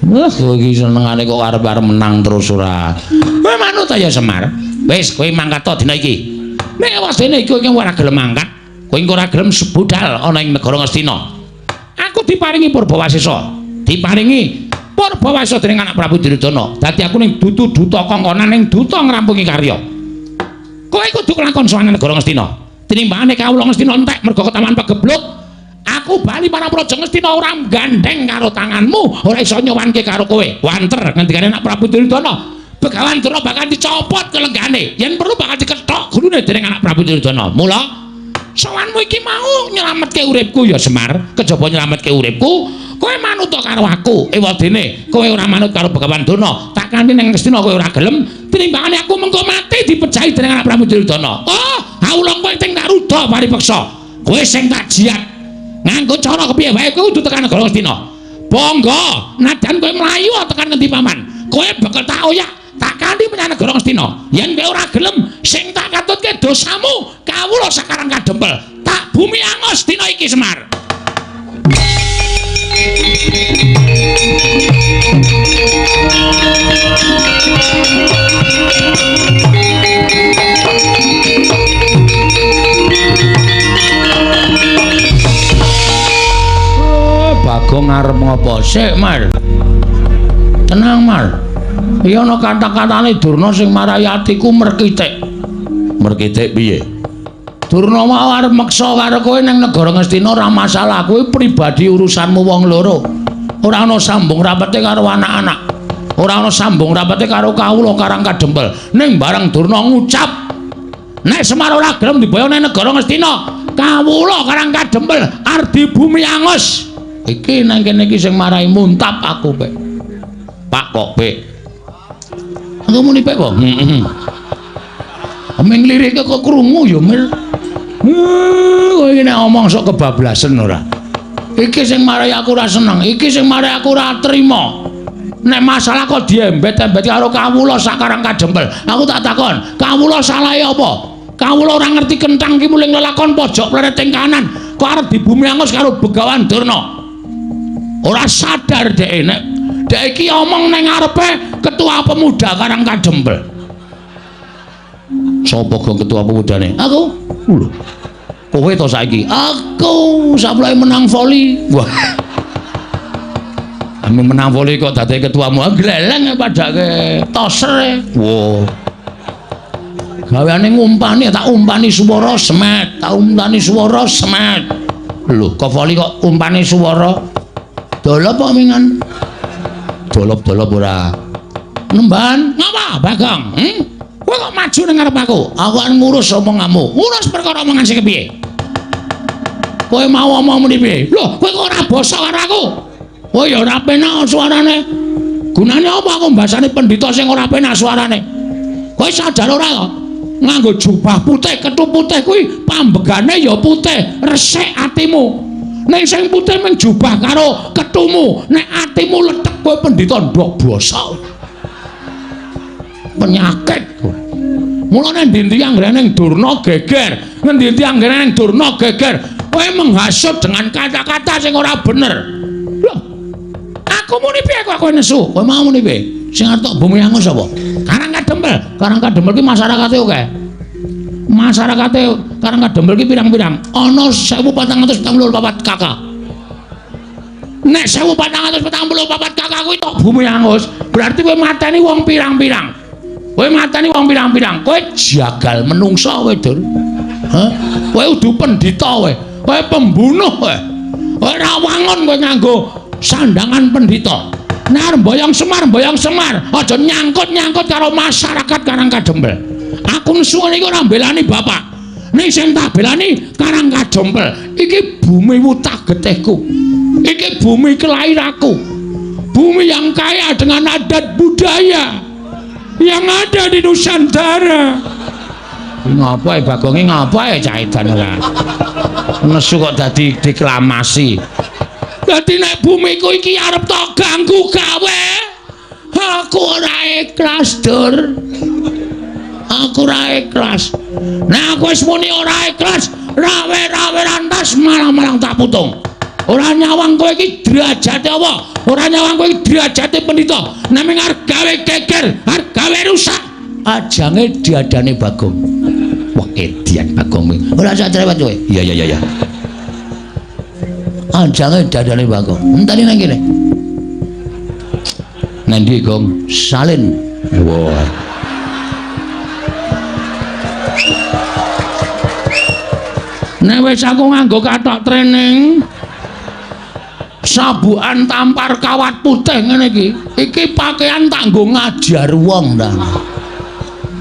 Wah, kowe iki senengane kok arep-arep menang terus ora. Kowe manut ya Semar. Wis, kowe mangkat to dina iki. Nek wasdene iki kowe ora gelem mangkat, kowe engko ora gelem budal ana ing negara Ngastina. Aku diparingi Purbawasesa. Diparingi Purbawasesa dening anak Prabu Duryudana. Dadi aku ning dudu duta kongkonan ning duta ngrampungi karya. Kowe kudu kelakon sowan negara Ngastina. Tinimbangane kawula Ngastina entek mergo ketaman pegebluk. Aku bali marang Praja Ngastina ora gandeng karo tanganmu, ora iso nyowanke karo kowe. Wanter ngendikane anak Prabu Duryudana. Begawan Durna bakal dicopot kelenggane, yen perlu bakal dikethok gulune dening anak Prabu Duryudana. Mula sowanmu iki mau nyelametke uripku ya Semar, kejaba nyelametke uripku, kowe manut karo aku. Ewadene kowe ora manut karo Begawan Durna, tak kanthi ning Ngastina kowe ora gelem, tinimbangane aku mengko mati dipejahi dening anak Prabu Duryudana. Oh, awula kowe sing tak ruda paripeksa. Kowe sing tak jiat. Nganggo cara kepiye wae kowe kudu tekan negara Ngastina. Bangga, nadyan kowe mlayu tekan ngendi paman. Kowe bakal tak oyak, tak kanthi menyang negara Ngastina. Yen kowe ora gelem, sing tak katutke dosamu, kawula sakarang kadempel. Tak bumi angos dina iki Semar. Bagong arep ngopo sik, Mar? Tenang, Mar. Iya ana kata-katane Durna sing marai atiku merkitik. Merkitik piye? Durna mau arep meksa karo kowe ning negara Ngastina ora masalah, kuwi pribadi urusanmu wong loro. Ora ana sambung rapete karo anak-anak. Ora ana sambung rapete karo kawula Karang Kadempel. Ning bareng Durna ngucap nek Semar ora gelem diboyong ning negara Ngastina, kawula Karang Kadempel ardi bumi angus. Iki nang kene iki sing marai muntap aku, Pek. Pak kok, Pek? Aku muni Pek kok. Heeh. Omeng lirike kok krungu ya, Mir. Kowe iki nek omong sok kebablasen ora. Iki sing marai aku ora seneng, iki sing marai aku ora trima. Nek masalah kok diembet-embet karo kawula sak Karang Kadempel. Aku tak takon, kawula salahe apa? Kawula ora ngerti kenthang ki muling lelakon pojok plereting kanan, kok arep dibumi angus karo Begawan Durna. Ora sadar dhek nek dhek iki omong ning ngarepe ketua pemuda Karang Kadempel. Sapa gong ketua pemudane? Aku. Lho. Kowe to saiki? Aku saploke menang voli. Wah. Ame menang voli kok dadi ketuamu. Gleleng padake toser. Wah. Gaweane ngumpani, tak umpani swara semet, tak umpani swara semet. Lho, kok voli kok umpani swara? Dolop kok mingan? Dolop-dolop ora. Nemban, ngapa, Bagong? Kowe kok maju ning ngarep aku? Aku kan ngurus omonganmu. Ngurus perkara omongan sing kepiye? Kowe mau omong muni piye? Lho, kowe kok ora basa karo aku? Kowe ya ora penak suarane. Gunane apa aku mbasane pendhita sing ora penak suarane? Kowe sadar ora kok? Nganggo jubah putih, kethu putih kuwi pambegane ya putih, resik atimu. Ning sing putih mung jubah karo kethumu, nek atimu lethek kowe pendhita ndok basa. Penyakit kowe. Mulane endi-endi anggere ning Durna geger, ngendi-endi anggere ning Durna geger, kowe menghasut dengan kata-kata sing ora bener. Lho, aku muni piye kok kowe nesu? Kowe mau muni piye? Sing arep tok bumi angus apa? Karang Kadempel. Karang Kadempel ki masyarakate akeh. Masyarakate Karang Kadempel ki pirang-pirang. Ana 1444 KK. Nek 1444 KK kuwi tok bumi angus, berarti kowe mateni wong pirang-pirang. Kowe mateni wong pirang-pirang. Kowe jagal menungsa kowe, Dur. Hah? Kowe udu pendhita kowe. Kowe pembunuh kowe. Kowe ora wangun kowe nganggo sandangan pendhita. Nek arep mboyong Semar, mboyong Semar, aja nyangkut-nyangkut karo masyarakat Karang Kadempel. Aku nesu ngene iki ora mbelani bapak. Ning sing tak belani Karang Kadempel. Iki bumi wutah getihku. Iki bumi kelahiranku. Bumi yang kaya dengan adat budaya yang ada di Nusantara. Ngapa ya Bagonge, ngapa ya cah edan ora? Nesu kok dadi deklamasi. Dadi nek bumiku iki arep tok ganggu gawe, aku ora ikhlas, Dur. Aku ora ikhlas. Nek aku wis muni ora ikhlas, rawe-rawe rantas malang-malang tak putung. Ora nyawang kowe iki derajate apa? Ora nyawang kowe iki derajate pendhita. Nek ming arep gawe geger, arep gawe rusak, ajange diadane Bagong. Wah, edian Bagong kuwi. Ora usah cerewet kowe. Iya iya iya. Ajange dadane Bagong. Enteni nang kene. Nang ndi, Gong? Salin. Wah. Nek wis aku nganggo kathok training, sabukan tampar kawat putih ngene iki, iki pakaian tak nggo ngajar wong ta.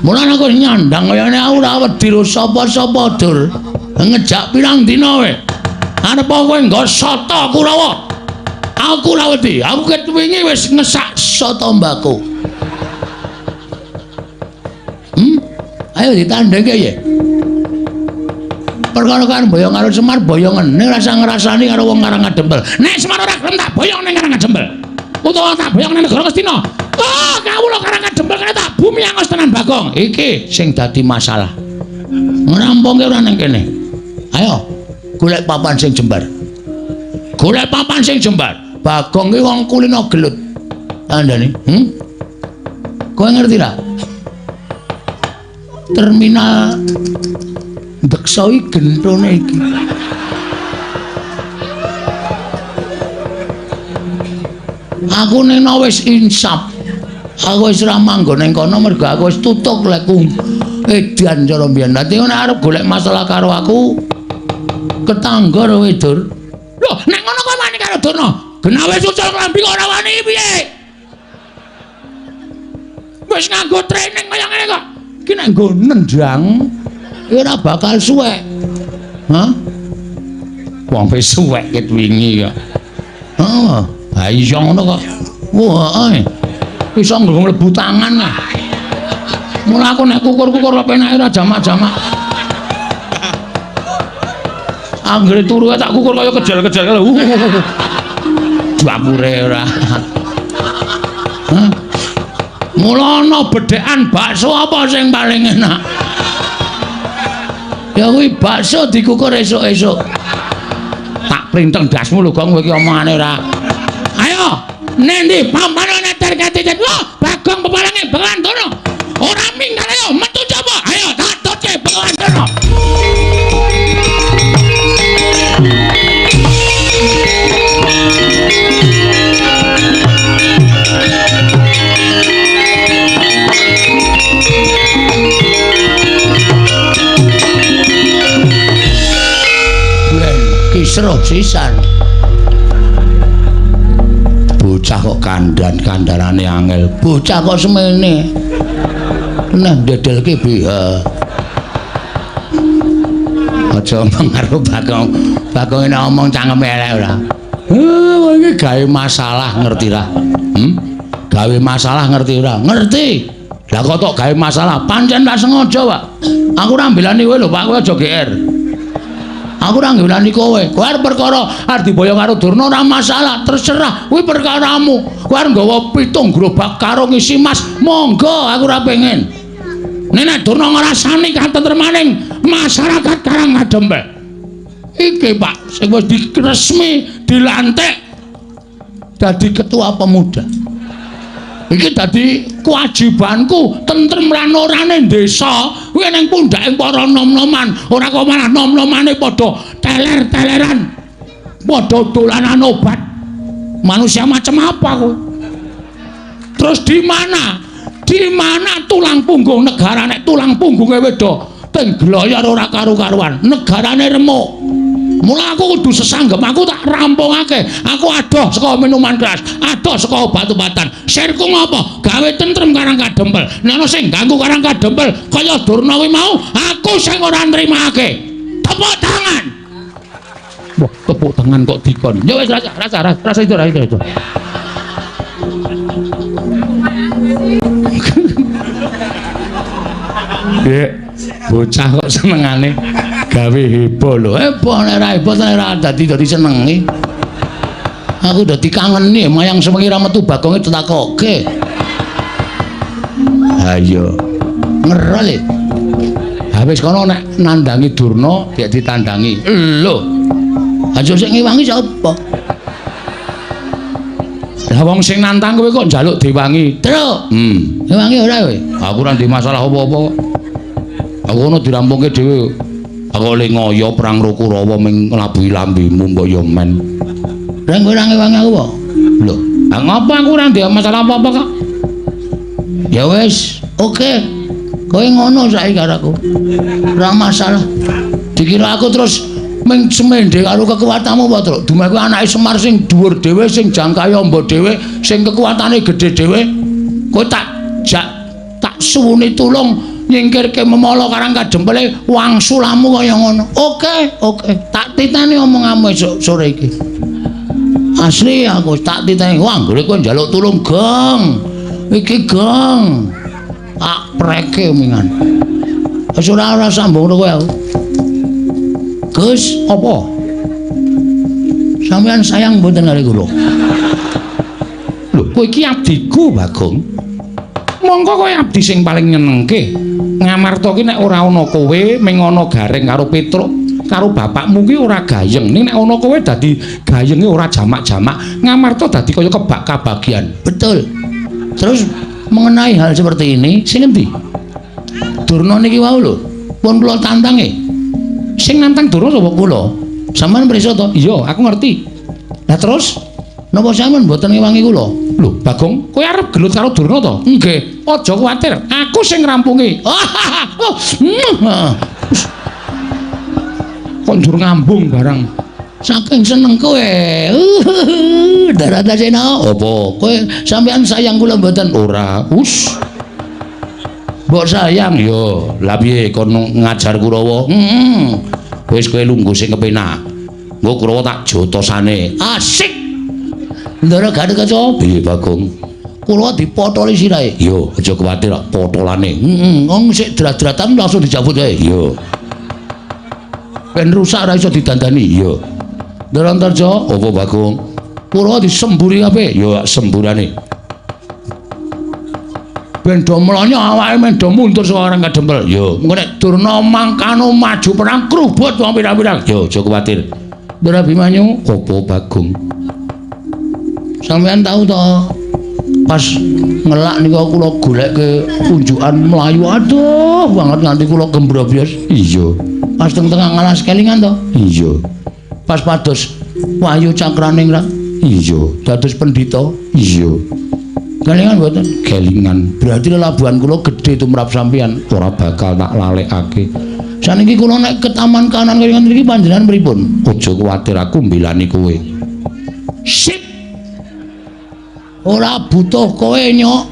Mulane aku nyandang kayane aku ora wedi ro sapa-sapa, Dur. Ngejak pirang dina kowe. Arep kowe nggo soto Kurawa. Aku ora wedi. Aku ket wingi wis ngesak soto mbako. Ayo ditandhengke ya. Perkara kan boyong karo Semar boyongen ning rasa ngrasani karo wong Karang Kadempel. Nek Semar ora gelem tak boyong ning Karang Kadempel. Utawa tak boyong ning negara Ngastina. Oh, kawula Karang Kadempel kene tak bumi angus tenan Bagong. Iki sing dadi masalah. Ngrampungke ora ning kene. Ayo golek papan sing jembar. Golek papan sing jembar. Bagong ki wong kulino gelut. Kandhane, Kowe ngerti ra? Terminal Deksa iki gentone iki. Aku nena wis insaf. Aku wis ora manggon ning kono mergo aku wis tutuk lekku edan cara mbiyen. Dadi nek arep golek masalah karo aku ketangga kowe, Dur. Lho, nek ngono kowe wani karo Durna. Genah wis ucul klambi kok ora wani piye? Wis nganggo training kaya ngene kok. Iki nek nggo nendang ora bakal suwek. Hah? Wong wis suwek ket wingi kok. Heeh, ha iso ngono kok. Wah, iso nggo mlebu tangan. Mula aku nek kukur-kukur penake ora jamak-jamak. Anggere turu tak kukur kaya kejel-kejel. Dapure ora. Hah? Mula ana bedhekan bakso apa sing paling enak? Ya kuwi bakso dikukur esuk-esuk. Tak printeng dasmu lho, Gong, kowe iki omongane ora. Ayo, nendi pampane target. Wah, Bagong peparange Begawan Durna. Ora minggat ayo metu coba. Ayo tak tutke Begawan Durna. Kisruh sisan. Bocah kok kandan-kandanane angel. Bocah kok semene. Nah ndedelke BH. Aja omong karo Bagong. Bagong nek omong cangkeme elek ora. Heh, iki gawe masalah ngerti ra? Gawe masalah ngerti ora? Ngerti. Lah kok tok gawe masalah? Pancen tak sengaja, Pak. Aku ora mbelani kowe lho, Pak. Kowe aja GR. Aku ora ngelani kowe. Kowe arep perkara arep diboyong karo Durna ora masalah, terserah. Kuwi perkaramu. Kowe arep nggawa 7 gerobak karo ngisi mas, monggo aku ora pengen. Nek Durna ngrasani katentremaning masyarakat Karang Kadempel. Iki Pak, sing wis diresmi dilantik dadi ketua pemuda. Iki dadi kewajibanku tentrem lan orane desa kuwi ning pundhake para nom-noman, ora kok malah nom-nomane padha teler-teleran, padha dolanan obat. Manusia macam apa kowe? Terus di mana? Di mana tulang punggung negara nek tulang punggunge wedo tenggeloyor ora karu-karuan, negarane remuk. Mula aku kudu sesanggem, aku tak rampungake. Aku adoh saka minuman keras, adoh saka obat-obatan. Sirku ngopo? Gawe tentrem Karang Kadempel. Nek ana sing ganggu Karang Kadempel kaya Durna kuwi mau, aku sing ora nrimake. Tepuk tangan. Wah, tepuk tangan kok dikon. Ya wis rasa rasa rasa itu rasa itu. Dek, bocah kok senengane gawe heboh lho. Heboh nek ora heboh nek ora dadi dadi senenge. Aku dadi kangeni mayang sewengi ra metu Bagonge ditakoke. Ha iya. Ngerol e. Ha wis kono nek nandangi Durna gek ditandangi. Lho. Aja sing ngewangi sapa? Lah wong sing nantang kowe kok njaluk diwangi. Truk. Ngewangi ora kowe? Aku ora ndek masalah apa-apa kok. Aku ono dirampungke dhewe. Aku le ngoyo perang karo Kurawa ming nglabuhi lambemu mbok yo men. Lah kowe ora ngewangi aku apa? Lho, lah ngopo aku ora ndek masalah apa-apa kok. Ya wis, oke. Kowe ngono saiki karo aku. Ora masalah. Dikira aku terus ming semende karo kekuatanmu apa, Truk? Dumeh kuwi anake Semar sing dhuwur dhewe, sing jangkahe amba dhewe, sing kekuatane gedhe dhewe. Kowe tak jak tak suwuni tulung nyingkirke memala Karang Kadempele wangsulamu kaya ngono. Oke, oke. Tak titeni omonganmu esuk sore iki. Asli aku tak titeni. Wah, anggere kowe njaluk tulung, Gong. Iki Gong. Tak preke mingan. Wis ora sambung kowe aku. Gus, apa? Sampeyan sayang mboten karo kula? Lho, kowe iki abdiku, Bagong. Mongko kowe abdi sing paling nyenengke. Ngamarta ki nek ora ana kowe, ming ana Gareng karo Petruk karo bapakmu ki ora gayeng. Ning nek ana kowe dadi gayenge ora jamak-jamak. Ngamarta dadi kaya kebak kabagian. Betul. Terus mengenai hal seperti ini, sing endi? Durna niki wau lho, pun kula tantange. Sing nantang Durna sapa kula? Sampeyan pirsa to? Iya, aku ngerti. Lah terus napa sampeyan mboten ngewangi kula? Lho, Bagong, kowe arep gelut karo Durna to? Nggih. Aja kuwatir, aku sing ngrampungi. Kok njur ngambung barang. Saking seneng kowe. Ndara Antasena, apa? Kowe sampean sayang kula mboten? Ora. Us. Mbok sayang yo. Lah piye kon ngajar Kurawa? Heeh. Wis kowe lungguh sing kepenak. Engko Kurawa tak jotosane. Asik. Ndara Gatotkaca, piye Bagong? Kurawa dipotoli sirahe. Yo, aja kuwatir potolane. Heeh, wong sik drat-dratan langsung dijabut wae. Yo. Ben rusak ora iso didandani. Yo. Ndara Antarja, apa Bagong? Kurawa disemburi kabeh. Yo semburane. Ben do mlonyo awake men do mundur saka orang kadempel. Yo, engko nek Durna mangkano maju perang krubut wong pirang-pirang. Yo, aja kuwatir. Ndara Abimanyu, apa Bagong? Sampeyan tahu to pas ngelak nika kula goleke unjukan mlayu aduh banget nganti kula gembrobyos. Iya. Pas teng tengah ngalas kelingan to? Iya. Pas pados Wahyu Cakraningrat? Iya. Dados pendhita? Iya. Kelingan mboten? Kelingan. Berarti lelabuhan kula gedhe tumrap sampeyan, ora bakal tak lalekake. Saniki kula nek ke taman kanan kelingan mriki panjenengan pripun? Aja kuwatir aku mbelani kowe. Sip. Ora butuh kowe nyok.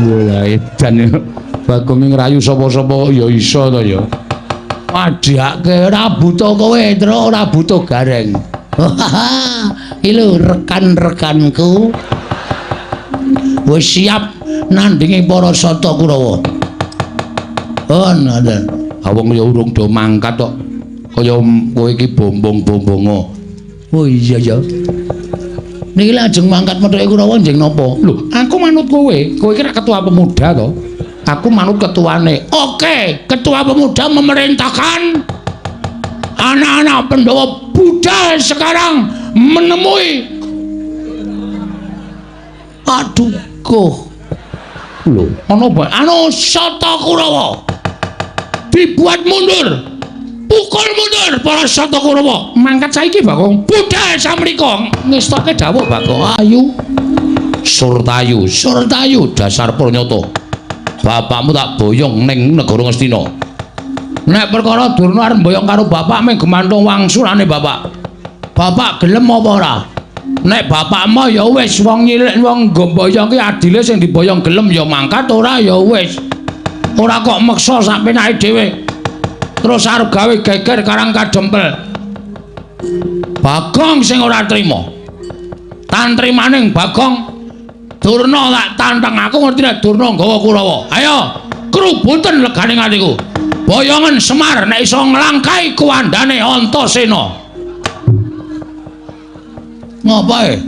Wah, edan Bagong ngrayu sapa-sapa ya iso to ya. Padhake ora butuh kowe, Tru, ora butuh gareng. Iki lho rekan-rekanku. Wis siap nandingi para Sata Kurawa. Oh, ngoten. Ha wong ya urung do mangkat kok. Kaya kowe iki bombong-bombongo. Oh iya ya. Niki lajeng mangkat methuke Kurawa njeng napa? Lho, aku manut kowe. Kowe iki rak ketua pemuda to. Aku manut ketuane. Oke, ketua pemuda memerintahkan anak-anak Pandhawa budal sekarang menemui. Aduh, koh. Lho, ana apa? Anu Sata Kurawa. Dibuat mundur. Pukul mundur para Sata Kurawa. Mangkat saiki Bagong. Budal samrika. Ngestoke dawuh Bagong. Ayu. Surtayu, Surtayu dasar pranyata. Bapakmu tak boyong ning negara Ngastina. Nek perkara Durna arep mboyong karo bapak mung gemantung wangsulane bapak. Bapak gelem apa ora? Nek bapakmu ya wis wong nyilek wong nggo mboyong ki adile sing diboyong gelem ya mangkat, ora ya wis. Ora kok meksa sak penake dhewe. Terus arep gawe geger karang kadempel. Bagong sing ora trima. Tantrimaning Bagong Durna tak tantang aku ngerti nek Durna nggawa Kurawa. Ayo, krubuten legane atiku. Boyongen Semar nek iso nglangkai kuwandane Antasena. Ngopo e?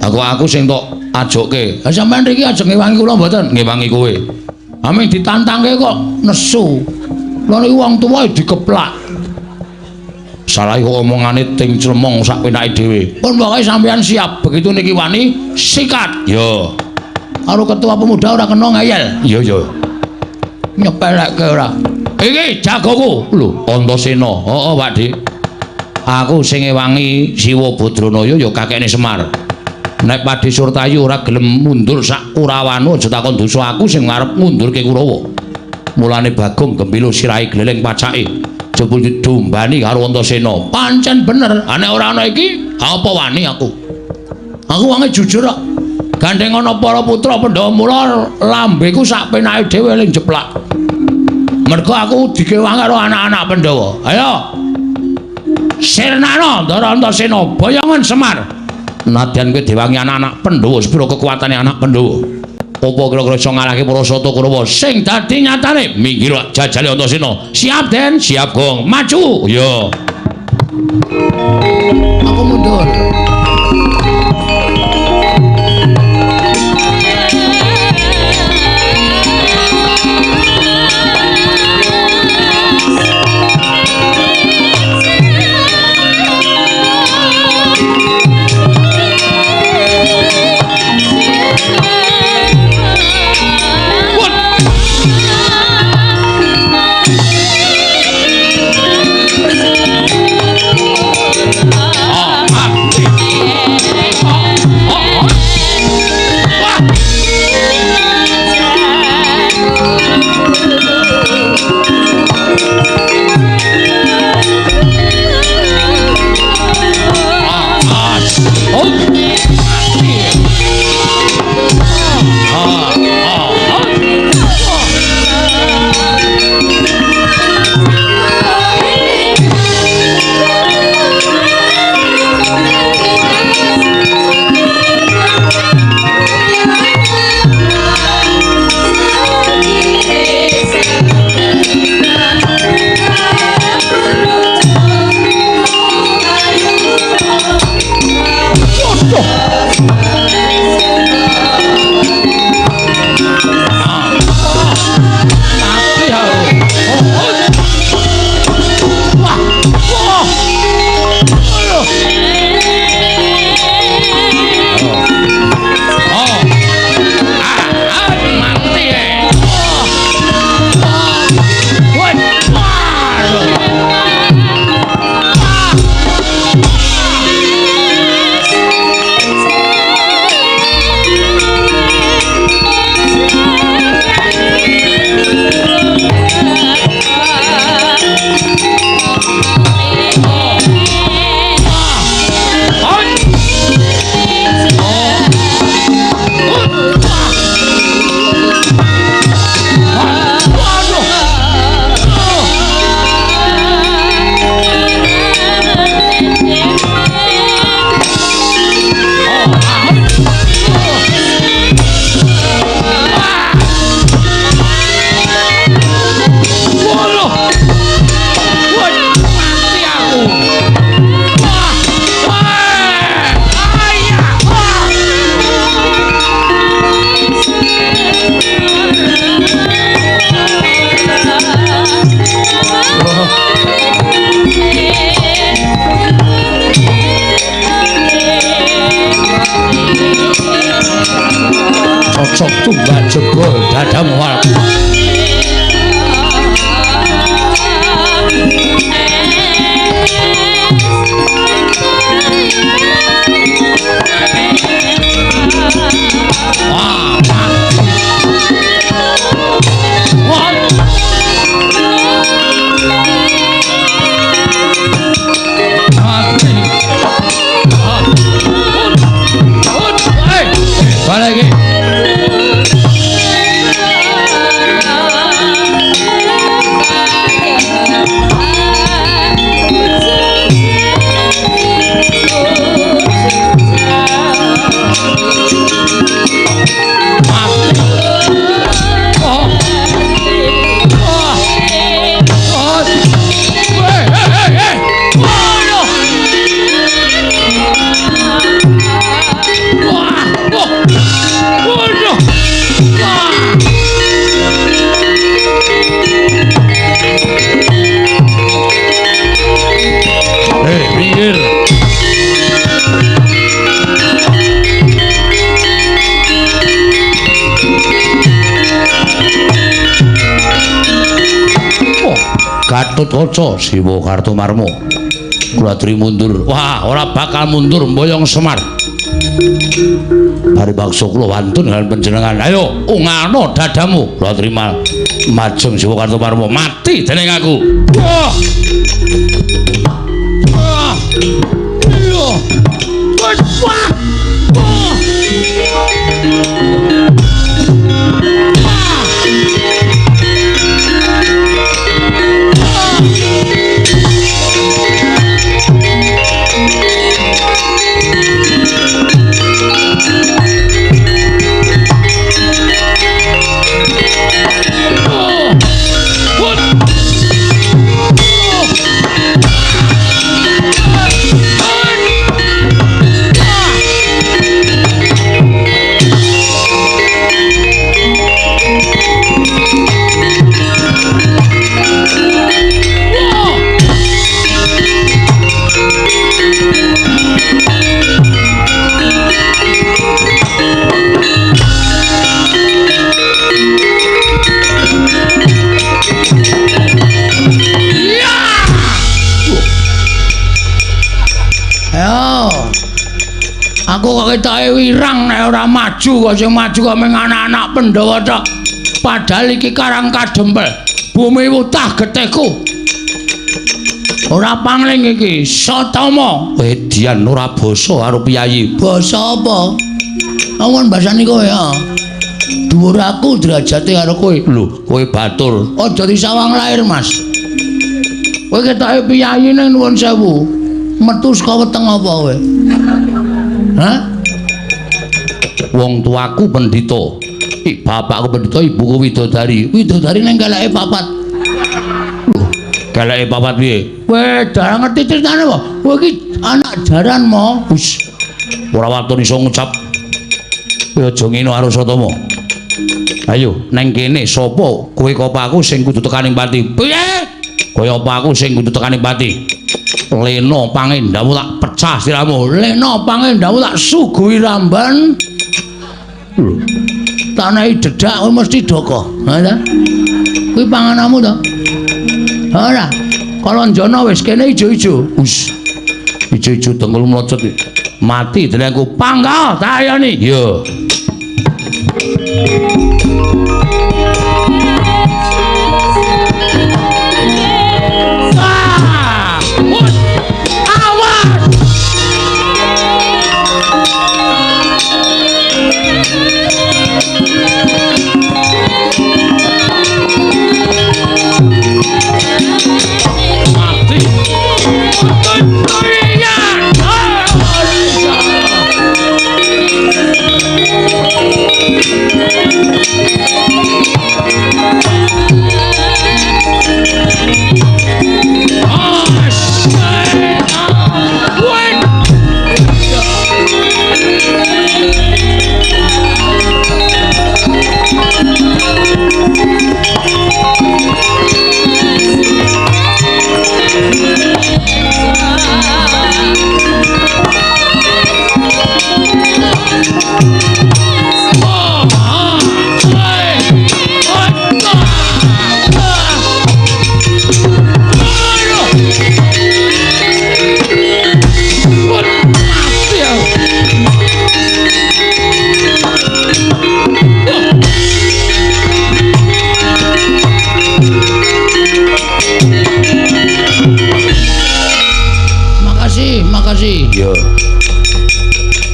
Aku sing tok ajokke. Ha sampean mriki ajeng ngewangi kula mboten? Ngewangi kowe. Aming ditantangke kok nesu. Lha niku wong tuwa dikeplak. Salah kok omongane ting clemong sak penake dhewe. Pun pokoke sampean siap, begitu niki wani sikat. Yo. Karo ketua pemuda ora kena ngeyel. Iya yo. Nyepelekke ora. Iki jagoku. Lho, Antasena. Heeh, Pak Dik. Aku sing ngewangi Siwa Badranaya ya kakekne Semar. Nek Padhe Surtayu ora gelem mundur sak Kurawanu aja takon dosa aku sing arep ngundurke Kurawa. Mulane Bagong gembilo sirahe gleleng pacake. Jebul didombani karo Antasena. Pancen bener. Ha nek ora ana iki, apa wani aku? Aku wonge jujur kok. Gandeng ana para putra Pandhawa mula lambeku sak penake dhewe ling jeplak. Mergo aku dikewangi karo anak-anak Pandhawa. Ayo. Sirnana Ndara Antasena, boyongen Semar. Nadyan kowe diwangi anak-anak Pandhawa, sepiro kekuatane anak Pandhawa? Apa kira-kira iso ngalahke para Sata Kurawa? Sing dadi nyatane minggir jajale Antasena. Siap Den, siap Gong. Maju. Yo. Aku mundur. Oh, Tumbak jebol dadamu aku. Wah. Wah. Balik lagi. Gatotkaca Siwa Kartomarma kula aturi mundur. Wah, ora bakal mundur mboyong Semar. Bari bakso kula wantun dengan panjenengan. Ayo ungano dadamu. Kula terima majeng Siwa Kartomarma mati dening aku. Wah. Wah. Iya. Wah. Wah. Aku kok ketoke wirang nek ora maju kok sing maju kok mung anak-anak Pandhawa tok. Padahal iki Karang Kadempel, bumi wutah getihku. Ora pangling iki, Satama. Wedian ora basa karo piyayi. Basa apa? Awon basane kowe ya. Dhuwur aku derajate karo kowe. Lho, kowe batur. Aja disawang lair, Mas. Kowe ketoke piyayi ning nuwun sewu. Metu saka weteng apa kowe? Hah? Wong tuaku pendhita. Bapakku pendhita, ibuku widodari. Widodari ning keleke papat. Lho, keleke papat piye? Kowe darah ngerti critane apa? Kowe iki anak jaran mo. Wis. Ora waton iso ngucap. Kowe aja ngene karo Satama. Ayo neng kene sapa kowe apa aku sing kudu tekaning pati? Piye? Kowe apa aku sing kudu tekaning pati? Lena pangendamu tak pecah siramu. Lena pangendamu tak suguhi ramban. Lho. Tanahi dedak kowe mesti doko. Ha ta? Kuwi pangananmu to? Ora. Kalanjana wis kene ijo-ijo. Wis. Ijo-ijo dengkul mlocot. Mati dening aku. Panggal tayoni. Iya. Mati.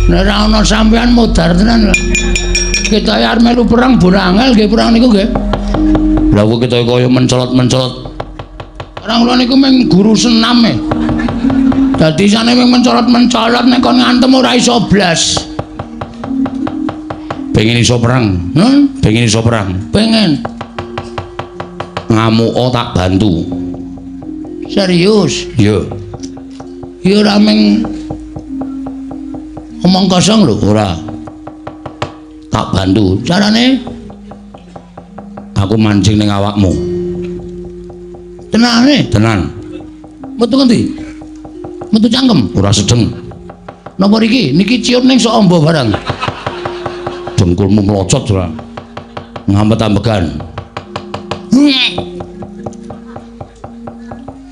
Nek ora ana sampean modar tenan. Kita arep melu perang borangel nggih perang niku nggih. Lah kok kita kaya mencolot-mencolot. Perang kula niku mung guru senam e. Dadi isane mung mencolot-mencolot nek kon ngantem ora iso blas. Pengen iso perang? Hah? Pengen iso perang? Pengen. Ngamuka tak bantu. Serius? Iya. Ya ora mung omong kosong lho, ora. Tak bantu. Carane aku mancing ning awakmu. Tenane? Tenan. Metu ngendi? Metu cangkem? Ora sedeng. Napa niki? Niki ciut ning sok amba barang. Dengkulmu mlocot ora. Ngampet-ambegan.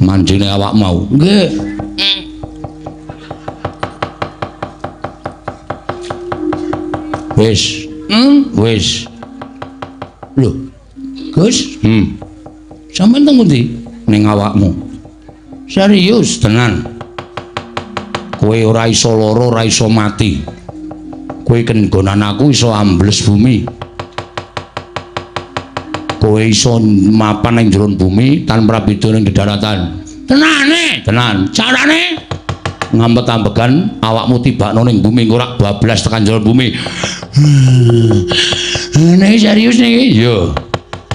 Mancing ning awakmu mau. Nggih. Wis. Wis. Lho. Gus? Sampeyan teng pundi? Ning awakmu. Serius? Tenan. Kowe ora iso lara, ora iso mati. Kowe kenggonan aku iso ambles bumi. Kowe iso mapan ning jero bumi tanpa beda ning dedaratan. Tenane? Tenan. Carane? Ngampet-ambegan awakmu tibakno ning bumi ora bablas tekan jero bumi. Niki serius niki? Iya.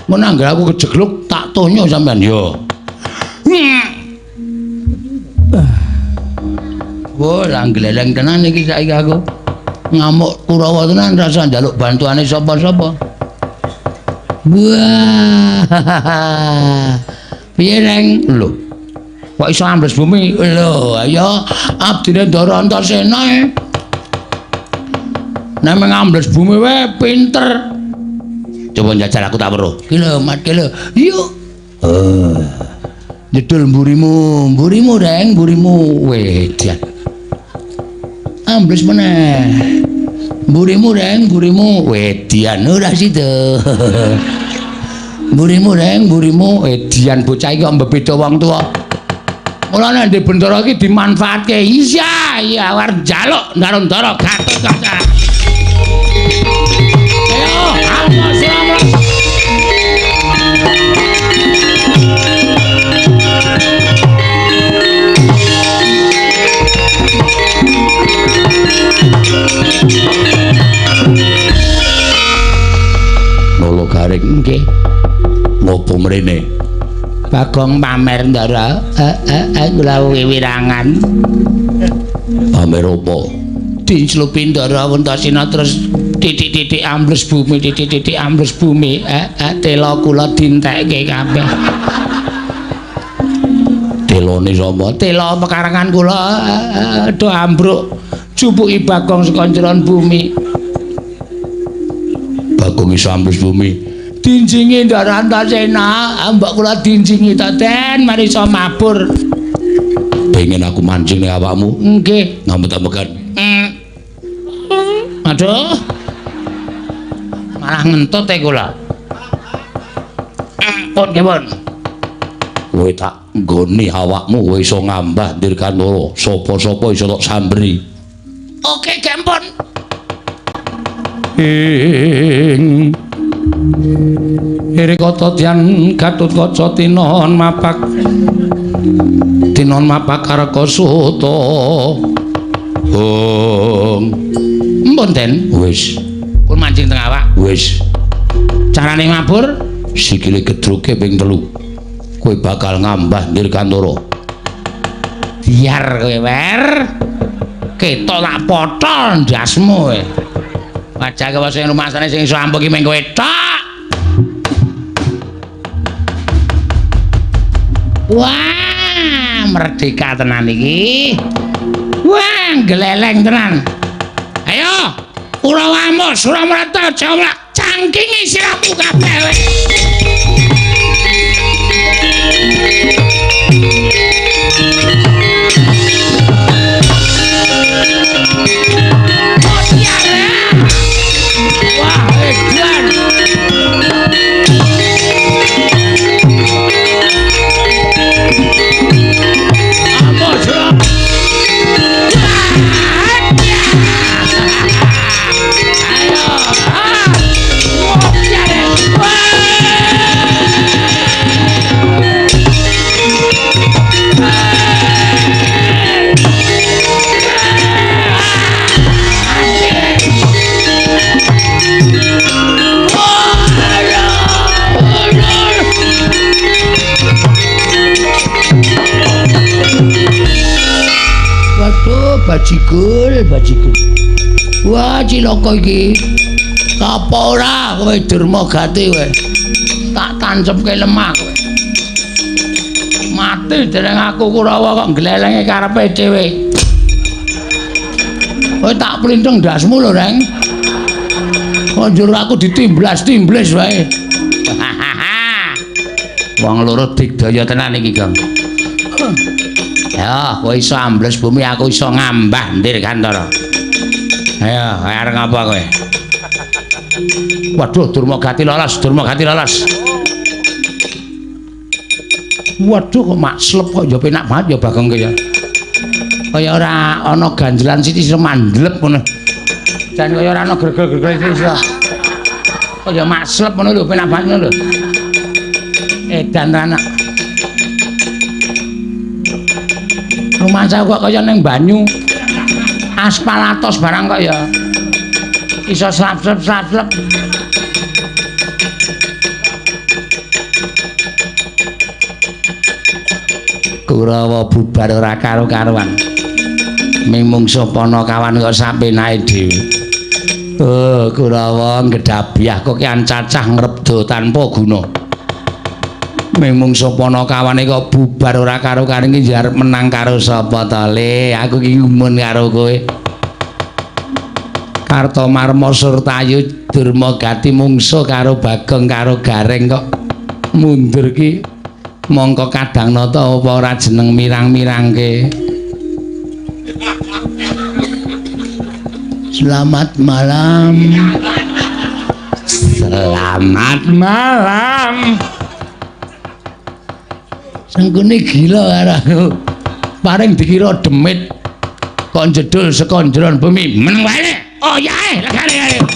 Mun anggere aku kejegluk tak tonyo sampean. Iya. Wah, langgleleng tenan iki saiki aku. Ngamuk Kurawa tenan rasa njaluk bantuane sapa-sapa. Wah. Piye, Neng? Lho. Kok iso ambles bumi? Lho, ayo abdine Ndara Antasena e. Nek ambles bumi wae pinter. Coba njajal aku tak weruh. Ki lho, Mat, ki lho. Yuk. Jedul mburimu, mburimu Reng, mburimu. Wedan. Ambles meneh. Mburimu Reng, mburimu. Wedian ora sida. Mburimu Reng, mburimu. Edian bocah iki kok mbebeda wong tuwa. Mulane ndek bendara iki dimanfaatke. Iya, iya war njaluk Ndara-ndara Gatotkaca. Ayo, ayo selamat. Nolo garing nggih. Ngopo mrene? Bagong pamer Ndara. Kula wiwirangan. Pamer opo? Dinclupi Ndara Antasena terus titik-titik ambles bumi, titik-titik ambles bumi. Tela kula dintekke kabeh. Telone sapa? Tela pekarangan kula do ambruk. Jupuki Bagong saka njeron bumi. Bagong iso ambles bumi. Dinjingi Ndara Antasena, mbok kula dinjingi to, Den, mari iso mabur. Pengen aku mancing ning awakmu? Nggih. Ngampet-ambekan. Aduh. Malah ngentut e kula. Pun nggih, pun. Kowe tak nggoni awakmu kowe iso ngambah Dirgantara. Sapa-sapa iso tok samberi. Oke, gempon. Ing Irikata Dyan Gatotkaca tinon mapak tinon mapak Karaka Suta. Hong. Mpun, Den. Wis. Pun mancing teng awak. Wis. Carane mabur sikile gedruke ping 3. Kowe bakal ngambah Dirgantara. Biar kowe, Wer. Ketok tak potol ndasmu kowe. Wajah kowe sing rumasane sing iso ampuh ki mung kowe tok. Wah, merdeka tenan iki. Wah, gleleng tenan. Ayo, Kurawamu, Suramrata, Jawlak, cangkingi sirahmu kabeh kowe. Wah, edan. Amos. Bajigul, bajigul. Wah, cilaka iki. Apa ora kowe Durmagati kowe? Tak tancepke lemah kowe. Mati dereng aku Kurawa kok glelenge karepe dhewe. Kowe tak plintheng ndasmu lho, Reng. Kok njur aku ditimblas-timblis wae. Wong loro digdaya tenan iki, Gong. Ya, kowe iso ambles bumi, aku iso ngambah Dirgantara. Ayo, arep ngapa kowe? Waduh, Durmagati lolos, Durmagati lolos. Waduh, kok makslep kok ya penak banget ya Bagong ki ya. Kaya ora ana ganjelan sithik iso mandlep ngono. Jan kaya ora ana gregel-gregel sithik iso. Kaya makslep ngono lho, penak banget ngono lho. Edan anak. Rumangsa kok kaya ning banyu. Aspal atos barang kok ya. Iso slap-slap-slap. Kurawa bubar ora karo-karuan. Ming mungsuh Panakawan kok sapenake dhewe. Oh, Kurawa ngedhabyah kok kian cacah ngrebda tanpa guna. Ming mungsuh Panakawane kok bubar ora karo-karuan iki arep menang karo sapa to, Le? Aku iki gumun karo kowe. Kartomarma Surtayu Durmagati mungsuh karo Bagong karo Gareng kok mundur ki mongko kadang nata apa ora jeneng mirang-mirangke. Selamat malam. Selamat malam. Sengkuni gila karo aku. Paring dikira demit kok jedul saka njeron bumi. Meneng wae. Oh ya, legane ayo.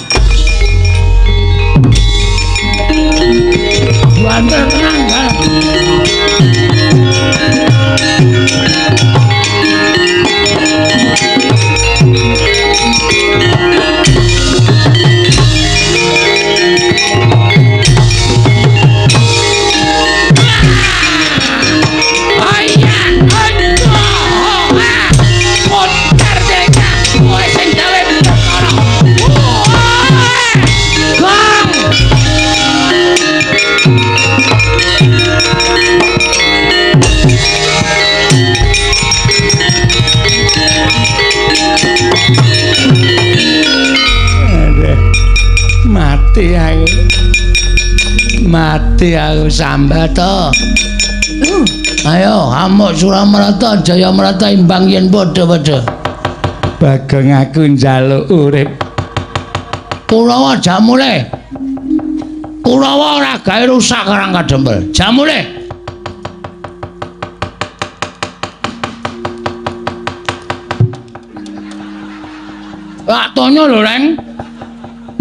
Banter tenang, Kang. Mati aku. Mati aku sambat to. Ayo amuk Suramarta Jayamarta imbang yen padha-padha. Bagong aku njaluk urip. Kurawa jamule. Kurawa ora gawe rusak Karang Kadempel. Jamule. Lak tonyo lho, Reng.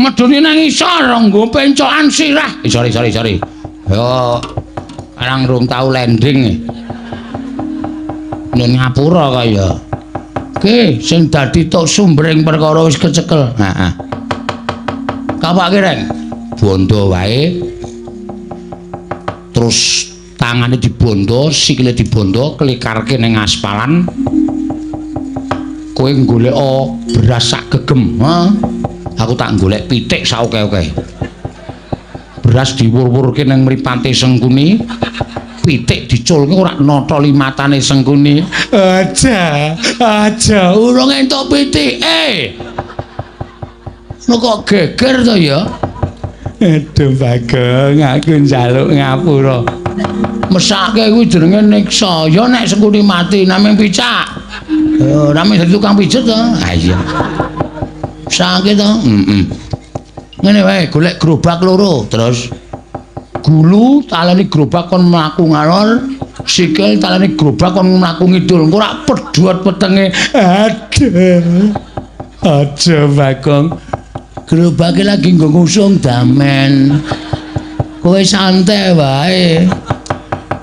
Medune nang isor nggo pencokan sirah. Sorry, sorry, sorry. Yo karang rung tau landing. Nyun ngapura kaya. Ki sing dadi tok sumbering perkara wis kecekel. Heeh. Kapake, Reng? Bondo wae. Terus tangane dibondo, sikile dibondo, klikarke ning aspalan. Kowe golek beras sak gegem, ha? Aku tak golek pitik saoke-oke. Beras diwur-wurke nang mripate Sengkuni, pitik diculke ora nata limatane Sengkuni. Aja, aja urung entuk pitike. Lho kok geger to ya? Aduh Bagong, aku njaluk ngapura. Mesake kuwi jenenge niksa. Ya nek Sengkuni mati namung picak. Ya namung dadi tukang pijet to. Ha iya. Sakit to? Heeh. Ngene wae, golek gerobak loro, terus gulu taleni gerobak kon mlaku ngalor, sikil taleni gerobak kon mlaku ngidul. Engko rak pedhot petenge. Aduh. Aja Bagong. Gerobake lagi nggo ngusung damen. Kowe santai wae.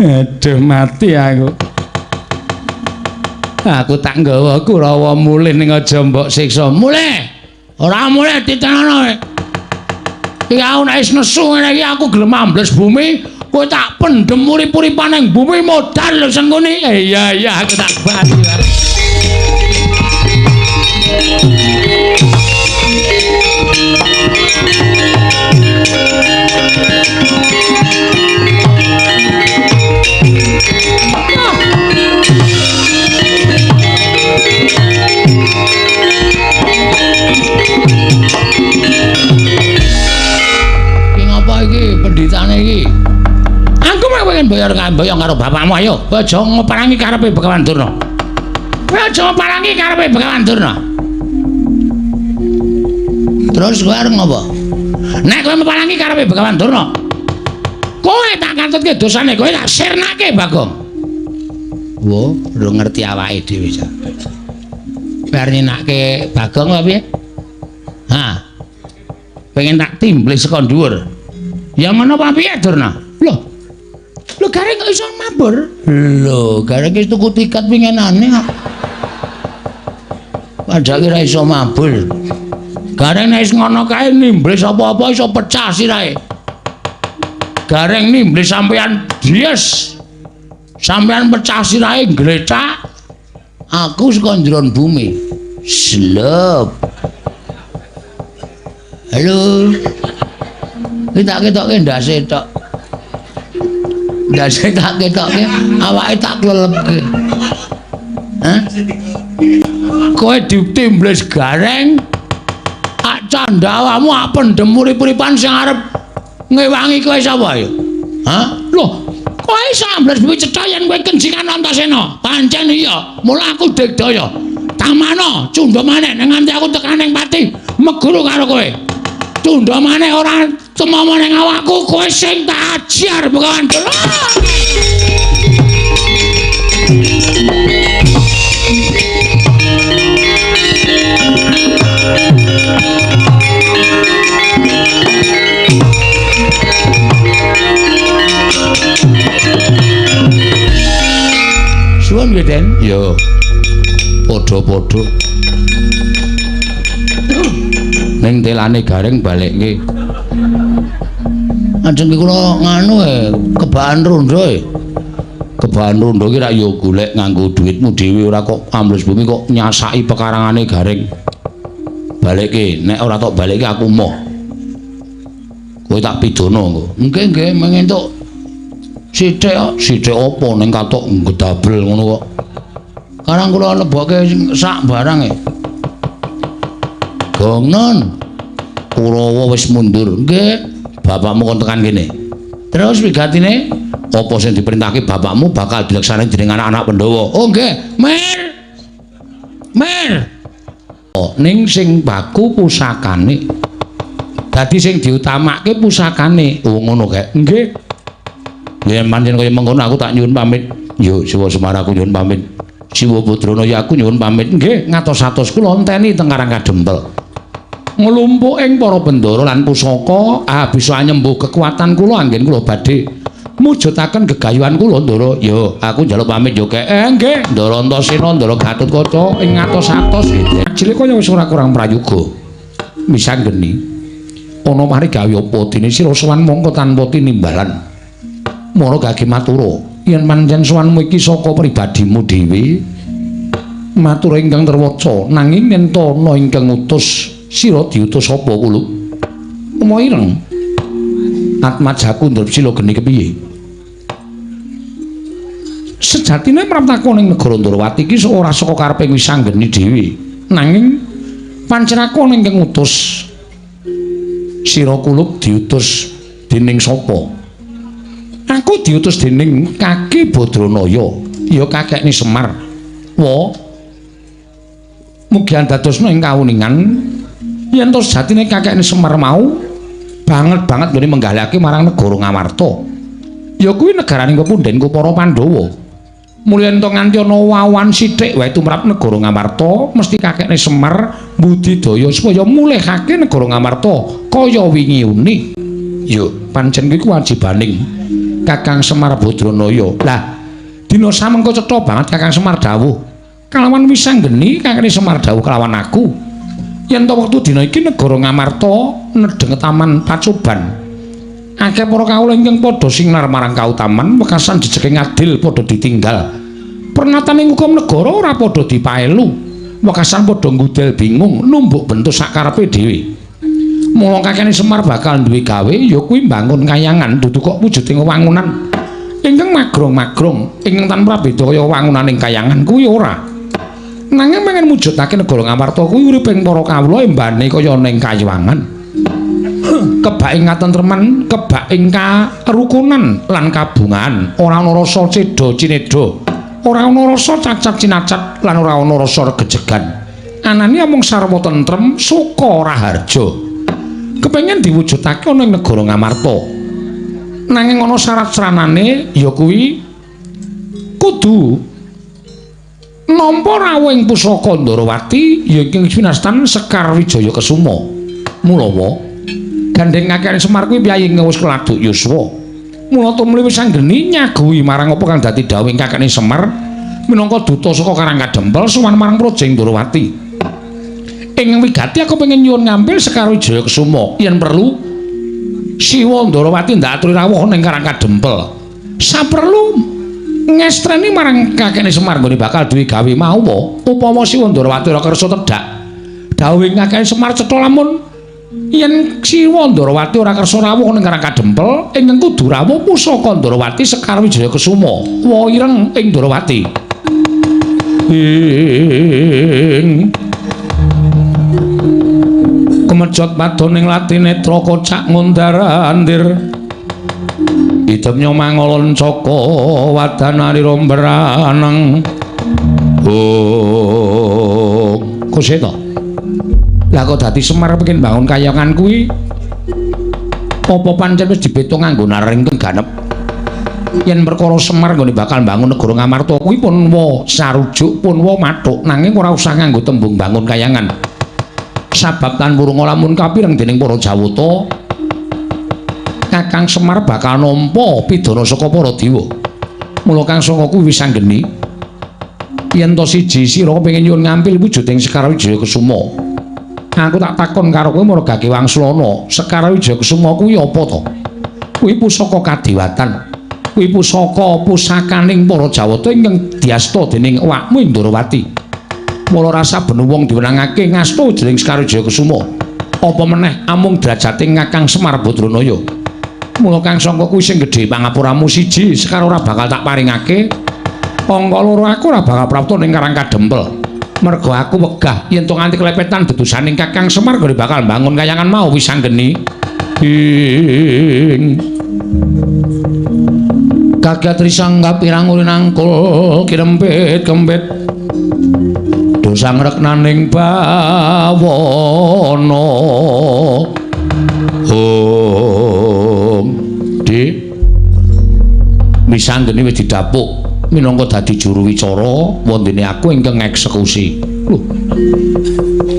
Aduh mati aku. Aku tak nggawa Kurawa mulih ning aja mbok siksa. Mulih. Ora mulih titenono kowe. Iki aku nek wis nesu ngene iki aku gelem ambles bumi, kowe tak pendhem urip-uripan ning bumi modar lho Sengkuni. Iya iya aku tak bali. arep ngamboyong karo bapakmu ayo. Kowe aja ngeparangi karepe Begawan Durna. Kowe aja ngeparangi karepe Begawan Durna. Terus kowe arep ngopo? Nek kowe meparangi karepe Begawan Durna, kowe tak katutke dosane, kowe tak sirnake Bagong. Wo, ora ngerti awake dhewe sa. Kowe arep nyenake Bagong apa piye? Hah. Pengen tak timblis saka dhuwur. Ya ngono apa piye Durna? Loh. Lho gareng kok iso mabur? Lho, gareng wis tuku tiket winginane kok. Padahal ora iso mabur. Gareng nek wis ngono kae nimblis apa-apa iso pecah sirahe. Gareng nimblis sampean dies. Sampean pecah sirahe glecak. Aku saka njeron bumi. Slep. Halo. Iki tak ketoke ndase tok. Ndase tak ketoke, awake tak klelepke. Hah? Kowe ditimblis gareng. Ak candha awakmu ak pendem urip-uripan sing arep ngewangi kowe sapa ya? Hah? Loh, kowe iso ambles bumi cetha yen kowe kencingan Antasena. Pancen iya, mula aku digdaya. Tamana cundha maneh nek nganti aku tekan ning pati meguru karo kowe. Cundha maneh ora tumomo ning awakku, kowe sing tak ajar Begawan Durna. Suwun nggih, Den. Ya. Padha-padha. Ning telane gareng balekke. Ajeng kula nganu kebahan rondo e. Kebahan rondo ki rak ya golek nganggo dhuwitmu dhewe ora kok ambles bumi kok nyasaki pekarangane gareng. Balekke, nek ora tok balekke aku moh. Kowe tak pidana engko. Nggih, nggih, mengentuk sithik kok, sithik apa ning katok ngedabel ngono kok. Karang kula lebokke sak barang e. Gongnon. Kurawa wis mundur. Nggih, bapakmu kon tekan kene. Terus wigatine apa sing diperintahke bapakmu bakal dilaksanakake dening anak-anak Pandhawa. Oh nggih, Mir. Mir. Oh, ning sing baku pusakane. Dadi sing diutamake pusakane. Oh ngono kae. Nggih. Yen pancen kaya mengkono aku tak nyuwun pamit. Yo Siwa Semar aku nyuwun pamit. Siwa Putrana ya aku nyuwun pamit. Nggih, ngatos-atos kula enteni teng Karang Kadempel. Nglumpuk ing para bendara lan pusaka bisa nyembuh kekuatan kula anggen kula badhe mujudaken gegayuhan kula Ndara. Yo aku njaluk pamit yo kek. Nggih, Ndara Antasena, Ndara Gatotkaca ing ngatos-atos nggih. Ajile kaya wis ora kurang prayoga. Misanggeni ana parigawe apa dene sira sowan mongko tanpa tinimbalan. Mara gage matura, yen pancen sowanmu iki saka pribadimu dhewe, matur ingkang terwaca, nanging yen ta ana ingkang ngutus sira diutus sapa kula? Uma ireng. Atmajaku ndrep sila geni kepiye? Sejatine praptaku ning negara Ndrawati iki ora saka karepe Wisanggeni dhewe. Nanging pancen aku ana ingkang ngutus. Sira kulup diutus dening sapa? Aku diutus dening Kaki Badranaya, ya kakekne Semar. Wa mugi andadosna ing kawuningan yen to sejatine kakekne Semar mau banget-banget nggone menggalake marang negara Ngamarta. Ya kuwi negarane pepundhenku para Pandhawa. Mulya yen to nganti ana wawan sithik wae tumrap negara Ngamarta, mesti kakekne Semar budidaya supaya mulihake negara Ngamarta kaya wingi uni. Yo, pancen kuwi kewajibaning Kakang Semar Badranaya. Lah, dina samengko cetha banget Kakang Semar dawuh kalawan Wisanggeni kakekne Semar dawuh kalawan aku. Yen to wektu dina iki negara Ngamarta nedheng taman pacoban. Akeh para kawula ingkang padha sinar marang kautaman wekasan jejeke ngadil padha ditinggal. Pernatane ngukum negara ora padha dipaelu. Wekasan padha nggudel bingung numbuk bentuk sakarepe dhewe. Mula kakekne Semar bakal duwe gawe ya kuwi mbangun kayangan dudu kok wujuding wangunan ingkang magrong-magrong ingkang tanpa beda kaya wangunaning kayangan kuwi ora. Nanging pengen mujudake negara Ngamarta kuwi uriping para kawula embane kaya ning kayangan. Kebak ing katentreman, kebak ing karukunan lan kabungan, ora ana rasa cedha cinedha, ora ana rasa cacat cinacat lan ora ana rasa regejegan. Anane amung sarwa tentrem suka raharja. Kepengin diwujudake ana ing negara Ngamarta. Nanging ana syarat sranane ya kuwi kudu nampa rawuh ing pusaka Ndorowati ya ing winastan Sekar Wijaya Kesuma. Mulawa gandheng kakekane Semar kuwi piyayi wis keladuk yuswa. Mula tumuli wis anggeni nyaguhi marang apa kang dadi dawuhing kakekane Semar minangka duta saka Karang Kadempel sowan marang Praja Ndorowati. Ing wigati aku pengen nyuwun ngampil Sekar Wijaya Kesuma yen perlu Siwa Ndorowati ndak aturi rawuh ning Karang Kadempel. Saperlu ngestreni marang kakekne Semar nggone bakal duwe gawe mau upama Siwa Ndorowati ora kersa tedhak. Dawuhing kakekne Semar cetha lamun yen Siwa Ndorowati ora kersa rawuh ning Karang Kadempel ingkang kudu rawuh pusaka Ndorowati Sekar Wijaya Kesuma wa ireng ing Ndorowati. Ing kemejot padoning latinetra kocak ngundar-andir idemnya mangolon caka wadanarira mbraneng. Oh, kuseta. Lah kok dadi Semar pengin bangun kayangan kuwi apa pancen wis dibeto nganggo naring ganep? Yen perkara Semar nggone bakal bangun negara Ngamarta kuwi pun wa sarujuk pun wa mathuk, nanging ora usah nganggo tembung bangun kayangan. Sabab tan wurunga lamun kapireng dening para Jawata, Kakang Semar bakal nampa pidana saka para dewa. Mula Kang Sanga kuwi wis anggeni yen to siji sira pengin nyuwun ngampil wujuding Sekar Wijaya Kesuma. Aku tak takon karo kowe marga Ki Wangsulana, Sekar Wijaya Kesuma kuwi apa to? Kuwi pusaka kadewatan. Kuwi pusaka pusakaning para Jawata ingkang diasta dening awakmu Ndorowati. Mula rasa ben wong diwenangake ngasta jeneng Sekar Wijaya Kesuma. Apa meneh amung derajate Kakang Semar Badranaya. Mula Kang Sangka kuwi sing gedhe pangapuramu siji, Sekar ora bakal tak paringake. Angka loro aku ora bakal prapta ning Karang Kadempel. Mergo aku wegah yen to nganti klepetan dedusaning Kakang Semar gone bakal bangun kayangan mau wis anggeni. Ing kaget risang kapirang urinangkul kirempit kempit dosang reknaning bawana. Om Dik misanggeni wis didapuk minangka dadi juru wicara wondene aku ingkang ngeksekusi. Lho,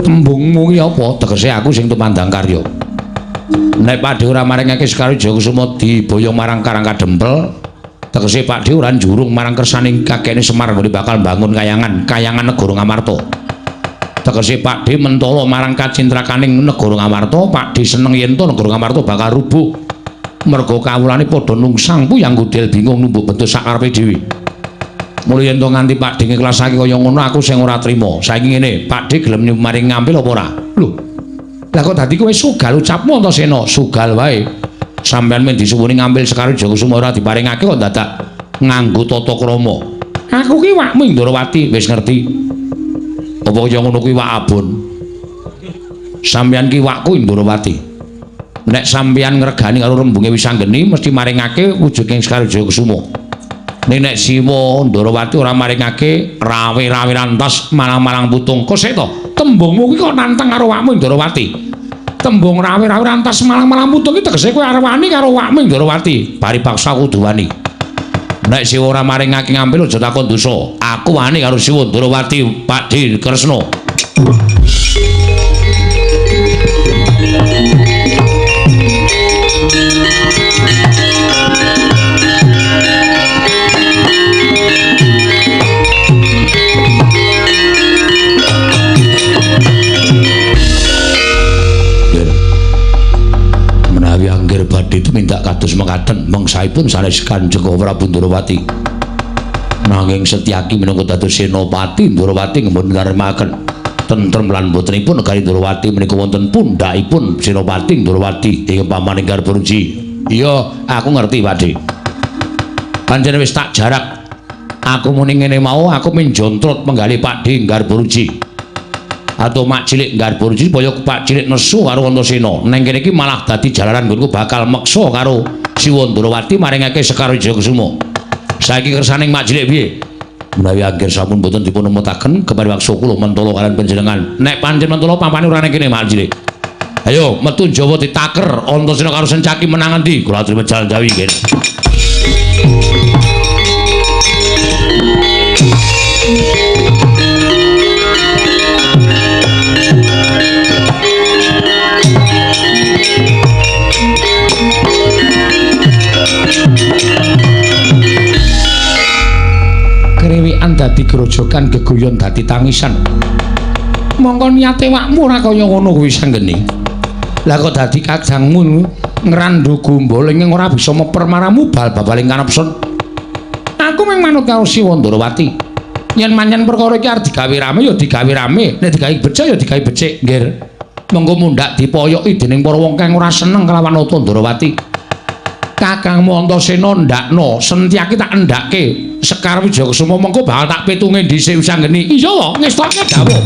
tembungmu ki apa? Tegese aku sing tumandang karya. Nek Pakdhe ora maringake Sekar Wijaya Kusuma diboyong marang Karang Kadempel, tegese Pakdhe ora njurung marang kersaning kakekne Semar nggone bakal bangun kayangan, kayangan negara Ngamarta. Tegese Pakdhe mentala marang kacintrakaning negara Ngamarta, Pakdhe seneng yen to negara Ngamarta bakal rubuh. Mergo kawulane padha nungsang puyang gudel bingung numbuk bentuk sakarepe dhewe. Mula yen to nganti Pakdhe ngiklasake kaya ngono aku sing ora trima. Saiki ngene, Pakdhe gelem maring ngampil apa ora? Lho. Lah kok dadi kowe sugal ucapmu to Sena? Sugal wae. Sampeyan men disuwuni ngampil Sekar Wijaya Kusuma ora diparingake kok dadak nganggo tata krama. Aku ki wakmu Ndorowati wis ngerti. Apa kaya ngono kuwi wak abon? Sampeyan ki wakku Ndorowati. Nek sampeyan ngregani karo rembunge wis anggeni mesti maringake wujuding Sekar Wijaya Kusuma. Ning nek Siwa Ndorowati ora maringake rawe-rawe rantas malang-malang putung. Kok sik to? Tembungmu kuwi kok nantang karo wakmu Ndorowati. Tembung rawe-rawe rantas malang-malang putung iki tegese kowe arep wani karo wakmu Ndorowati. Bari paksa kudu wani. Nek Siwa ora maringake ngampil aja takon dosa. Aku wani karo Siwa Ndorowati, Pakdhe Kresna. Badhe tumindak kados mekaten mangsaipun sanes Kanjeng Prabu Ndorowati. Nanging Setyaki minangka dados senopati Ndorowati ngemon ngaremaken tentrem lan botenipun negari Ndorowati menika wonten pundhakipun senopati Ndorowati ing pamaning Garbarji. Iya, aku ngerti Pakdhe. Pancen wis tak jarak. Aku muni ngene mau aku minjontrot menggali Pakdhe Garbarji. Atau mak cilik Garbaruci supaya Pak Cilik nesu karo Antasena. Neng kene iki malah dadi jalaran nggonku bakal meksa karo Siwa Ndorowati maringake Sekar Wijayakusuma. Saiki kersaning mak cilik piye? Menawi angger sampun boten dipun emutaken kepariwaksa kula mentala kalian panjenengan. Nek pancen mentala pampane ora ning kene mak cilik. Ayo metu Jawa ditaker Antasena karo Sencaki menang endi? Kula aturi mejal Jawi nggih. Krewikan dadi grojogan, geguyon dadi tangisan. Mongko niate wakmu ora kaya ngono kuwi sanggeni. Lah kok dadi kadangmu ngrandhu gombol ing ora bisa meper maramu bal babaling kanepson. Aku mung manut karo Siwa Ndorowati. Yen manyen perkara iki arep digawe rame ya digawe rame, nek digawe becik ya digawe becik, nggih. Mengko mundhak dipoyoki dening para wong kang ora seneng kelawan Nata Ndorowati. Kakangmu Antasena ndakno, Sentyaki tak endhake Sekar Wijayakusuma mengko bakal tak pitunge dhisik Wisanggeni. Iya wae, ngestoke dawuh.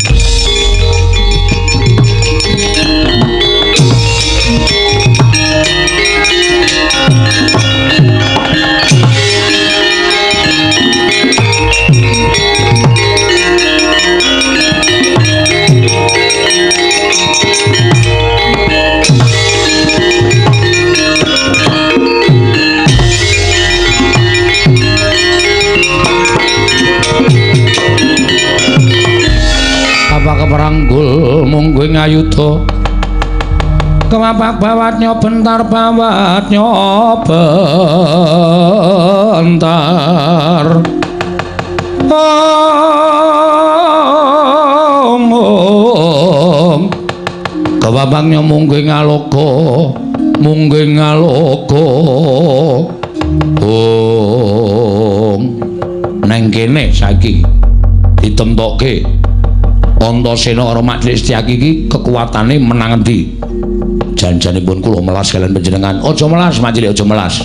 Apa keperanggul mungguing ayuda kemapak bawatnya bentar bawatnya bentar omong kewabangnya mungguing aloka mungguing aloka ong neng kene saiki ditemtokke Antasena karo Mak Cilik Setyaki iki kekuatane menang endi? Janjanipun kula melas kalian panjenengan. Aja melas Mak Cilik, aja melas.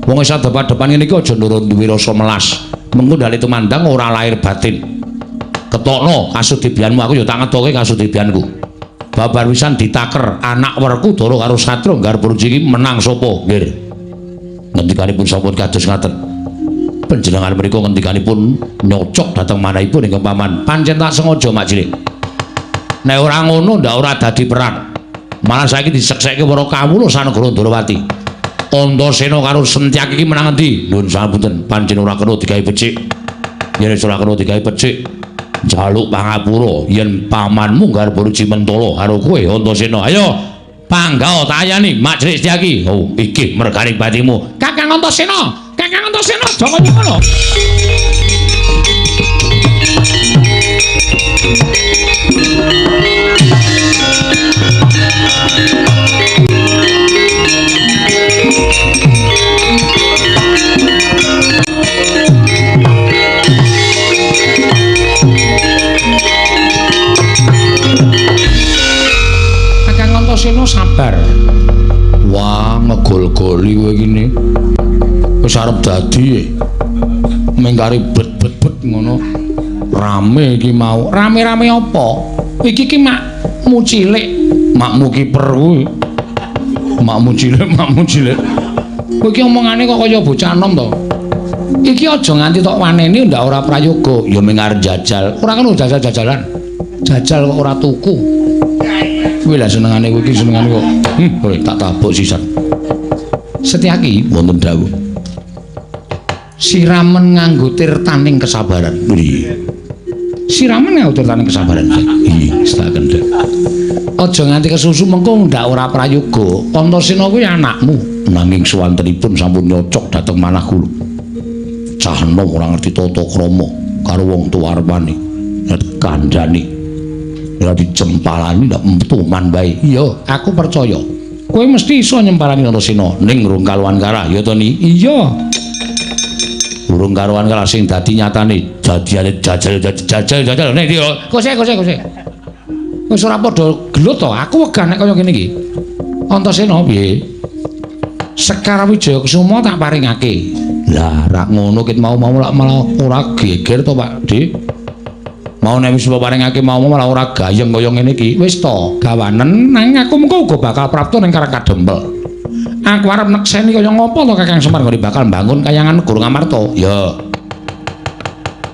Wong wis adep-adepan ngene iki aja nurun duwe rasa melas. Mengko ndale tumandang ora lahir batin. Ketokno kasudibyanmu, aku ya tak ngetoke kasudibyanku. Babar wisan ditaker anak Werkudara karo Satria Garbaruci iki menang sapa? Nggih. Ngendikanipun sampun kados ngaten. Panjenengan mriku ngendikanipun nyocok dhateng manahipun ingkang paman. Pancen tak sengaja Mak Cilik. Nek ora ngono ndak ora dadi perang. Malah saiki diseksekke para kawula sanegara Ndorowati. Antasena karo Sentyaki iki menang endi? Nuwun sapunten, pancen ora kena digawe becik. Yen ora kena digawe becik, njaluk pangapura yen pamanmu Garbaruci mentala karo kowe Antasena. Ayo panggah tayani Mak Cilik Setyaki. Oh, iki mergane batimu. Kakang Antasena. Kakang Antasena aja kaya ngono. Kakang Antasena sabar. Wah, ngegol-goli kowe iki. Wis arep dadi mengkari bet-bet-bet ngono. Rame iki mau. Rame-rame apa? Iki ki makmu cilik, makmu kiper kuwi. Makmu cilik, makmu cilik. Kowe iki omongane kok kaya bocah enom to. Iki aja nganti tok waneni ndak ora prayoga. Ya mung arep jajal. Ora kena jajal-jajalan. Jajal kok ora tuku. Kuwi lah senengane kowe iki senengane kok. Kowe tak tabuk sisan. Setyaki wonten dawuh. Siramen nganggo tirtaning kesabaran. Iya. Siramen nganggo tirtaning kesabaran. Iya, setaken. Aja nganti kesusu mengko ndak ora prayoga. Antasena kuwi anakmu. Nanging suwantenipun sampun nyocok dhateng manah kula. Cah enom ora ngerti tata krama karo wong tuwa arepane. Nek kandhane ora dijempalani ndak metu man bae. Iya, aku percaya. Kowe mesti iso nyempalani Antasena ning rung kaluwan karah ya to ni? Iya. Urung karuan kalah sing dadi nyatane jadiane jajal jajal jajal nek iki kose kose kose wis ora padha gelut to aku wegah nek kaya ngene iki. Antasena piye? Sekar Wijayakusuma tak paringake. Lah rak ngono ket mau-mau lak malah ora geger to Pak Dik. Mau nek wis mbok paringake mau malah ora gayeng kaya ngene iki. Wis to, gawanen nanging aku mengko uga bakal prapta ning Karang Kadempel. Aku arep nekseni kaya ngopo to Kakang Semar nggone bakal mbangun kayangan negara Ngamarta. Ya.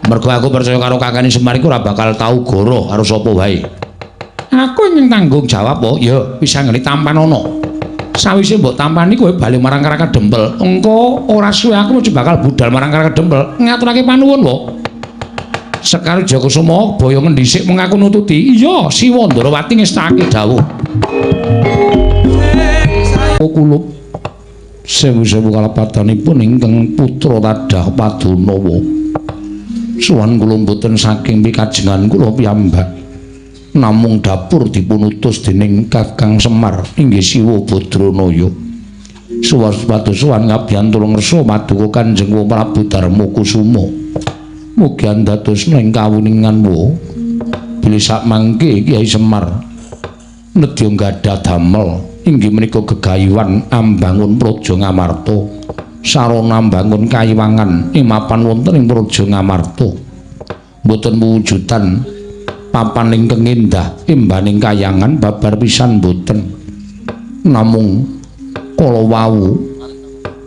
Mergo aku percaya karo Kakang Semar iku ora bakal tau goroh karo sapa wae. Aku ingin tanggung jawab po, ya bisa nggone tampanono. Sawise mbok tampani kowe bali marang Karang Kadempel. Engko ora suwe aku mesti bakal budal marang Karang Kadempel ngaturake panuwun po. Sekar Jayakusuma boyo ngendhisik mung aku nututi. Iya, Siwa Ndarawati ngestake dawuh. Kulup sewu-sewu kalepatanipun ingkang putra Tadah Padunawa. Suwan kula mboten saking pikajengan kula piyambak. Namung dapur dipunutus dening Kakang Semar inggih Siwa Badranaya. Suwas padusuwan ngabiyantu ngersa paduka Kanjeng Prabu Darma Kusuma. Mugi andadosna ing kawuningan wa bilih sakmangke Kyai Semar nedya gadah damel inggih menika gegayuhan ambangun Praja Ngamarta, sarana mbangun kayiwangan ing mapan wonten ing Praja Ngamarta. Mboten wujudan papan ingkang endah imbaning kayangan babar pisan mboten. Namung kala wau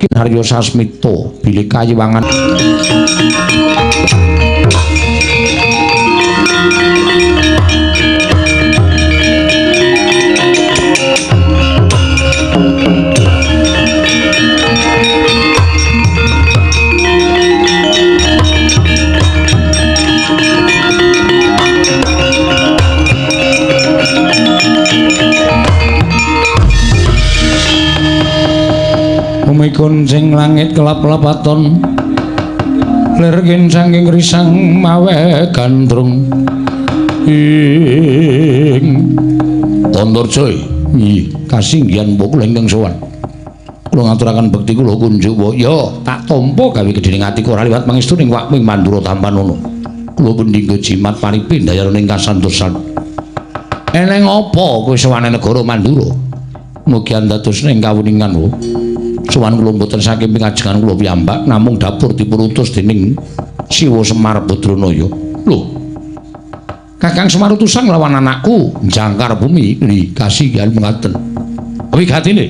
Kinarya Sasmita bilih kayiwangan Bumi kuncing langit kelap-lapaton lir kincanging risang mawe gandrung ing Antarja. Nggih, kasinggihan mbok kula ingkang sowan. Kula ngaturaken bekti kula kunjuk wa ya tak tampa gawe gedhening atiku ora liwat pangestu ning wakmu ing Mandura tampanono. Kula pendhingga jimat paripi ndayarane ing kasantosan. Eneng apa kowe sowane negara Mandura? Mugi andadosna ing kawuningan wa. Sowan kula mboten saking pingajengan kula piyambak namung dapur dipunutus dening Siwa Semar Badranaya. Lho. Kakang Semar utusan nglawan anakku njangkar bumi li kasihan mengaten. Wigatine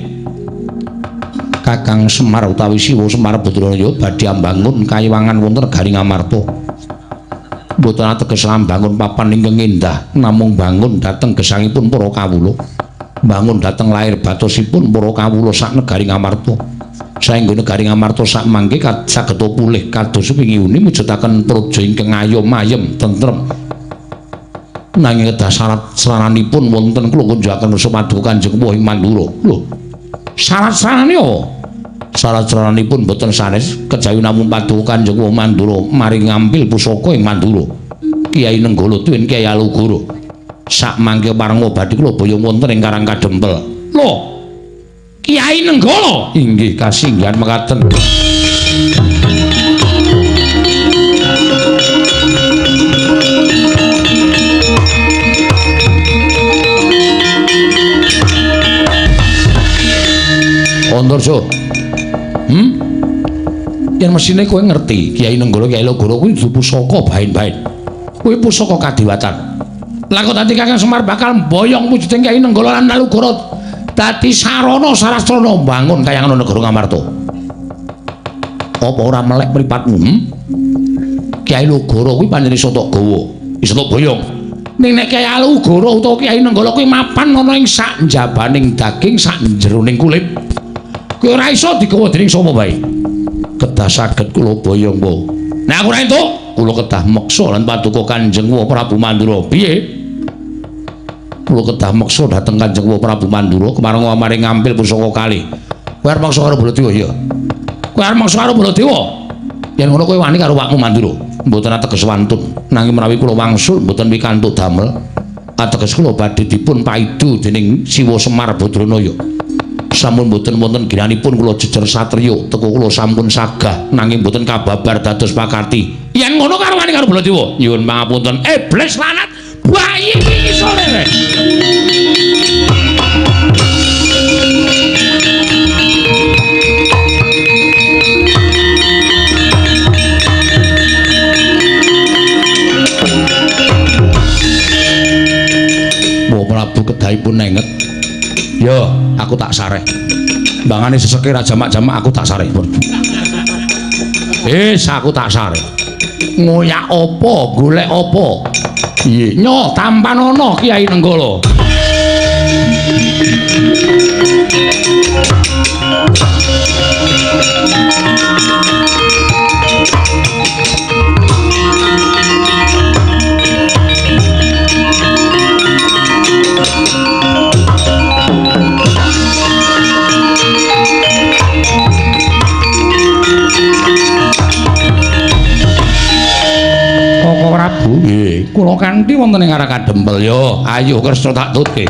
Kakang Semar utawi Siwa Semar Badranaya badhe ambangun kayiwangan wonten negari Ngamarta. Mboten ateges ambangun papan ingkang endah namung bangun dhateng gesangipun para kawula. Bangun dhateng lair batosipun para kawula sak negari Ngamarta. Saengga negari Ngamarta sak mangke saged pulih kados wingi-uni mujudaken praja ingkang ayom ayem tentrem. Nanging kedah syarat saranipun wonten kula kunjukaken paduka Kanjeng Wah ing Mandura. Lho, syarat sarane apa? Syarat saranipun boten sanes kejawi namung paduka Kanjeng Wah Mandura mari ngampil pusaka ing Mandura. Kyai Nenggala tuwin Kyai Alugoro. Sak mangke parenga badhe kula boyong wonten ing Karang Kadempel. Lho, Kyai Nenggala inggih kasinggihan mekaten. Antarja. Yen mesine kowe ngerti Kyai Nenggala Kyai Alugoro kuwi dudu pusaka baen-baen. Kuwi pusaka kadiwatan. Lah kok dadi Kakang Semar bakal mboyong wujuding Kyai Nenggala lan Alugoro dadi sarana sarastrana mbangun kayangan negara Ngamarta. Apa ora melek mripatmu? Kyai Alugoro kuwi pancen iso tok gawa, iso tok boyong. Ning nek Kyai Alugoro utawa Kyai Nenggala kuwi mapan ana ing sak njabaning daging, sak jeroning kulit. Kuwi ora iso digawa dening sapa wae. Kedah saged kula boyong wae. Nek aku ora entuk, kula kedah meksa lan paduka Kanjeng Wah Prabu Mandura. Piye? Kula kedah meksa dhateng Kanjeng Wah Prabu Mandura kemareng amare ngampil pusaka kalih. Kowe arep meksa karo Baladewa ya? Kowe arep meksa karo Baladewa? Yen ngono kowe wani karo wakmu Mandura. Mboten ateges wantun. Nanging menawi kula wangsul mboten pikantuk damel. Ateges kula badhe dipun paidu dening Siwa Semar Badranaya. Sampun mboten wonten ginanipun kula jejer satriya teko kula sampun sagah nanging mboten kababar dados pakarti. Yen ngono karo wani karo Baladewa. Nyuwun pangapunten. Iblis lanat bayi iki sore. wadahipun nenget. Yo, aku tak sareh. Mbangane seseke ra jamak-jamak aku tak sareh. Wis aku tak sareh. Ngoyak apa, golek apa? Piye? Nyo tampanono Kyai Nenggala. Koko Prabu, nggih, kula kanthi wonten ing arah Kadempel yo. Ayo kersa tak tutke.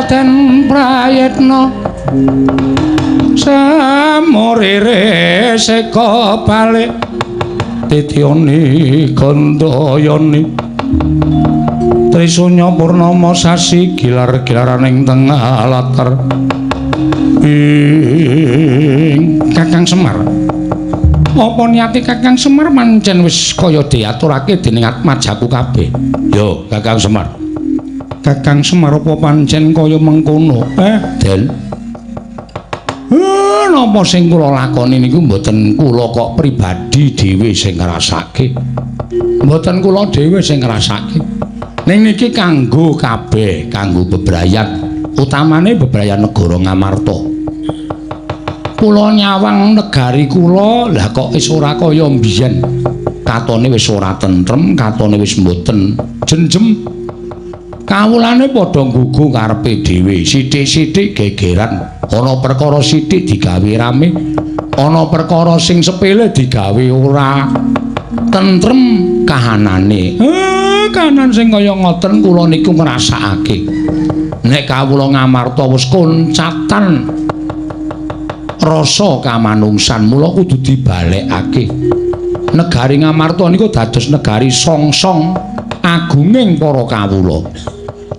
Den prayitna samurire seka balik titiyoni gandayani trisunya purnama sasi gilar-gilaraning tengah latar ing Kakang Semar. Apa niate Kakang Semar pancen wis kaya diaturake dening atmajaku kabeh? Yo Kakang Semar. Kakang Semar apa pancen kaya mengkono? Den. Napa sing kula lakoni niku mboten kula kok pribadi dhewe sing ngrasake. Mboten kula dhewe sing ngrasake. Ning niki kanggo kabeh, kanggo bebrayan, utamane bebrayan negara Ngamarta. Kula nyawang negari kula, lah kok wis ora kaya mbiyen. Katone wis ora tentrem, katone wis mboten jenjem. Kawulane padha nggugu karepe dhewe, sithik-sithik gegeran, ana perkara sithik digawe rame, ana perkara sing sepele digawe ora tentrem kahanane. Kahanan sing kaya ngoten kula niku ngrasakake. Nek kawula Ngamarta wis koncatan rasa kamanungsan, mula kudu dibalekake. Negari Ngamarta niku dados negari songsong agunging para kawula.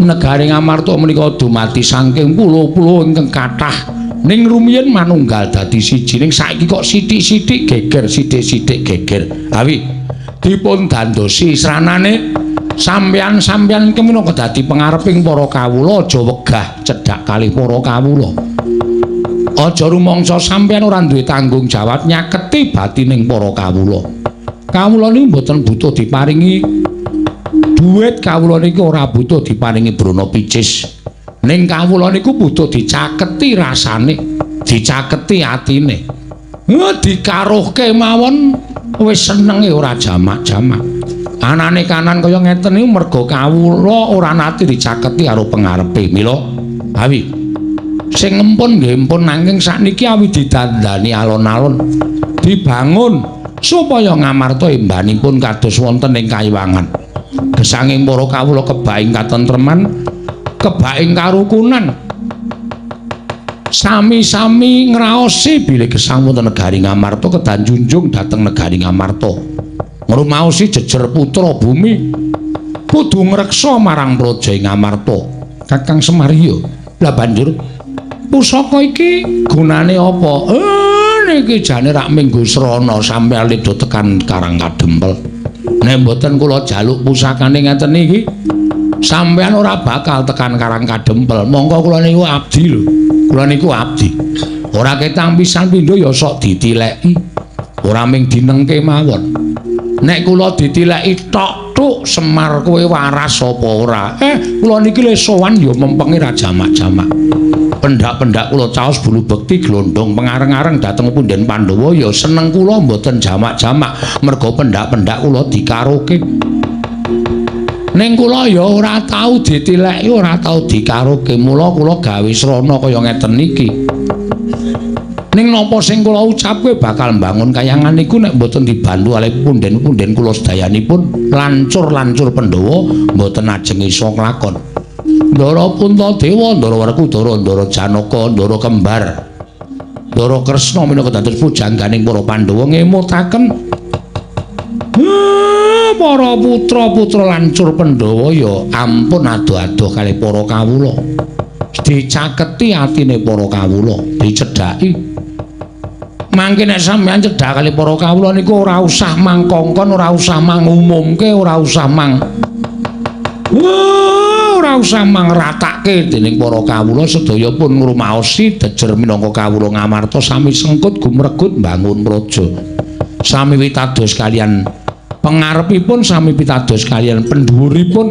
Negari Ngamarta menika dumadi saking pulo-pulo ingkang kathah, ning rumiyin manunggal dadi siji, ning saiki kok sithik-sithik geger, sithik-sithik geger. Awi dipun dandosi sranane sampeyan-sampeyan iki minangka dadi pengareping para kawula, aja wegah cedhak kalih para kawula. Aja rumangsa sampeyan ora duwe tanggung jawab nyaketi batining para kawula. Kawula niku mboten butuh diparingi duit, kawula niku ora butuh diparingi brana picis. Ning kawula niku butuh dicaketi rasane, dicaketi atine. Dikaruhke mawon wis senenge ora jamak-jamak. Anane kanan kaya ngeten niku merga kawula ora nate dicaketi karo pengarepe. Mila awi sing empun nggih empun, nanging sakniki awi didandani alon-alon, dibangun Supaya Ngamarta embanipun kados wonten ing kayiwangan. Gesanging para kawula kebaing katentreman, kebaing karukunan. Sami-sami ngraosi bilih gesang wonten negari Ngamarta kedah junjung dhateng negari Ngamarta. Ngrumaosi jejer putra bumi kudu ngreksa marang praja Ngamarta. Kakang Semar iya. Lah banjur pusaka iki gunane apa? Niki jane rak minggu srana sampeyan ledo tekan Karang Kadempel. Nek mboten kula jaluk pusakane ngeten iki, sampeyan ora bakal tekan Karang Kadempel. Mongko kula niku abdi lho. Kula niku abdi. Ora ketang pisan pindho ya sok ditileki. Ora ming dinengke mawon. Nek kula ditileki tok tuk Semar kowe waras apa ora? Kula niki le sowan ya mempenge ra jamak-jamak. Pendak-pendak kula caos bulu bekti glondong pengareng-areng dhateng punden Pandhawa ya seneng kula mboten jamak-jamak merga pendak-pendak kula dikaroke. Ning kula ya ora tau ditileki, ora tau dikaroke, mula kula gawe srana kaya ngeten iki. Ning napa sing kula ucapke bakal mbangun kayangan niku nek mboten dibantu kalih punden-punden kula sedayanipun lancur-lancur Pandhawa mboten ajeng iso nglakon. Ndara Puntadewa, Ndara Werkudara, Ndara Janaka, Ndara Kembar, Ndara Kresna minangka dados pujangganing para Pandhawa ngemutaken para putra-putra lancur Pandhawa ya ampun adoh-adoh kalih para kawula. Dicaketi atine para kawula, dicedhaki. Mangke nek sampeyan cedhak kalih para kawula niku ora usah mangkongkon, ora usah mangumumke, ora usah mang ora usah mangratake dening para kawula sedaya pun ngrumaosi jejer minangka kawula Ngamarta sami sengkut gumregut mbangun praja. Sami pitados kaliyan pengarepipun, sami pitados kaliyan pendhuwuripun,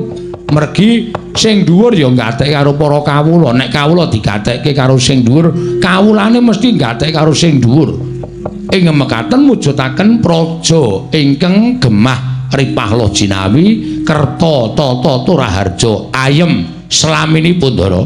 mergi sing dhuwur ya gatekke karo para kawula. Nek kawula digatekke karo sing dhuwur, kawulane mesti gatekke karo sing dhuwur. Ing mekaten mujudaken praja ingkang gemah ripah loh jinawi kerta tata turaharja ayem slaminipun Ndara.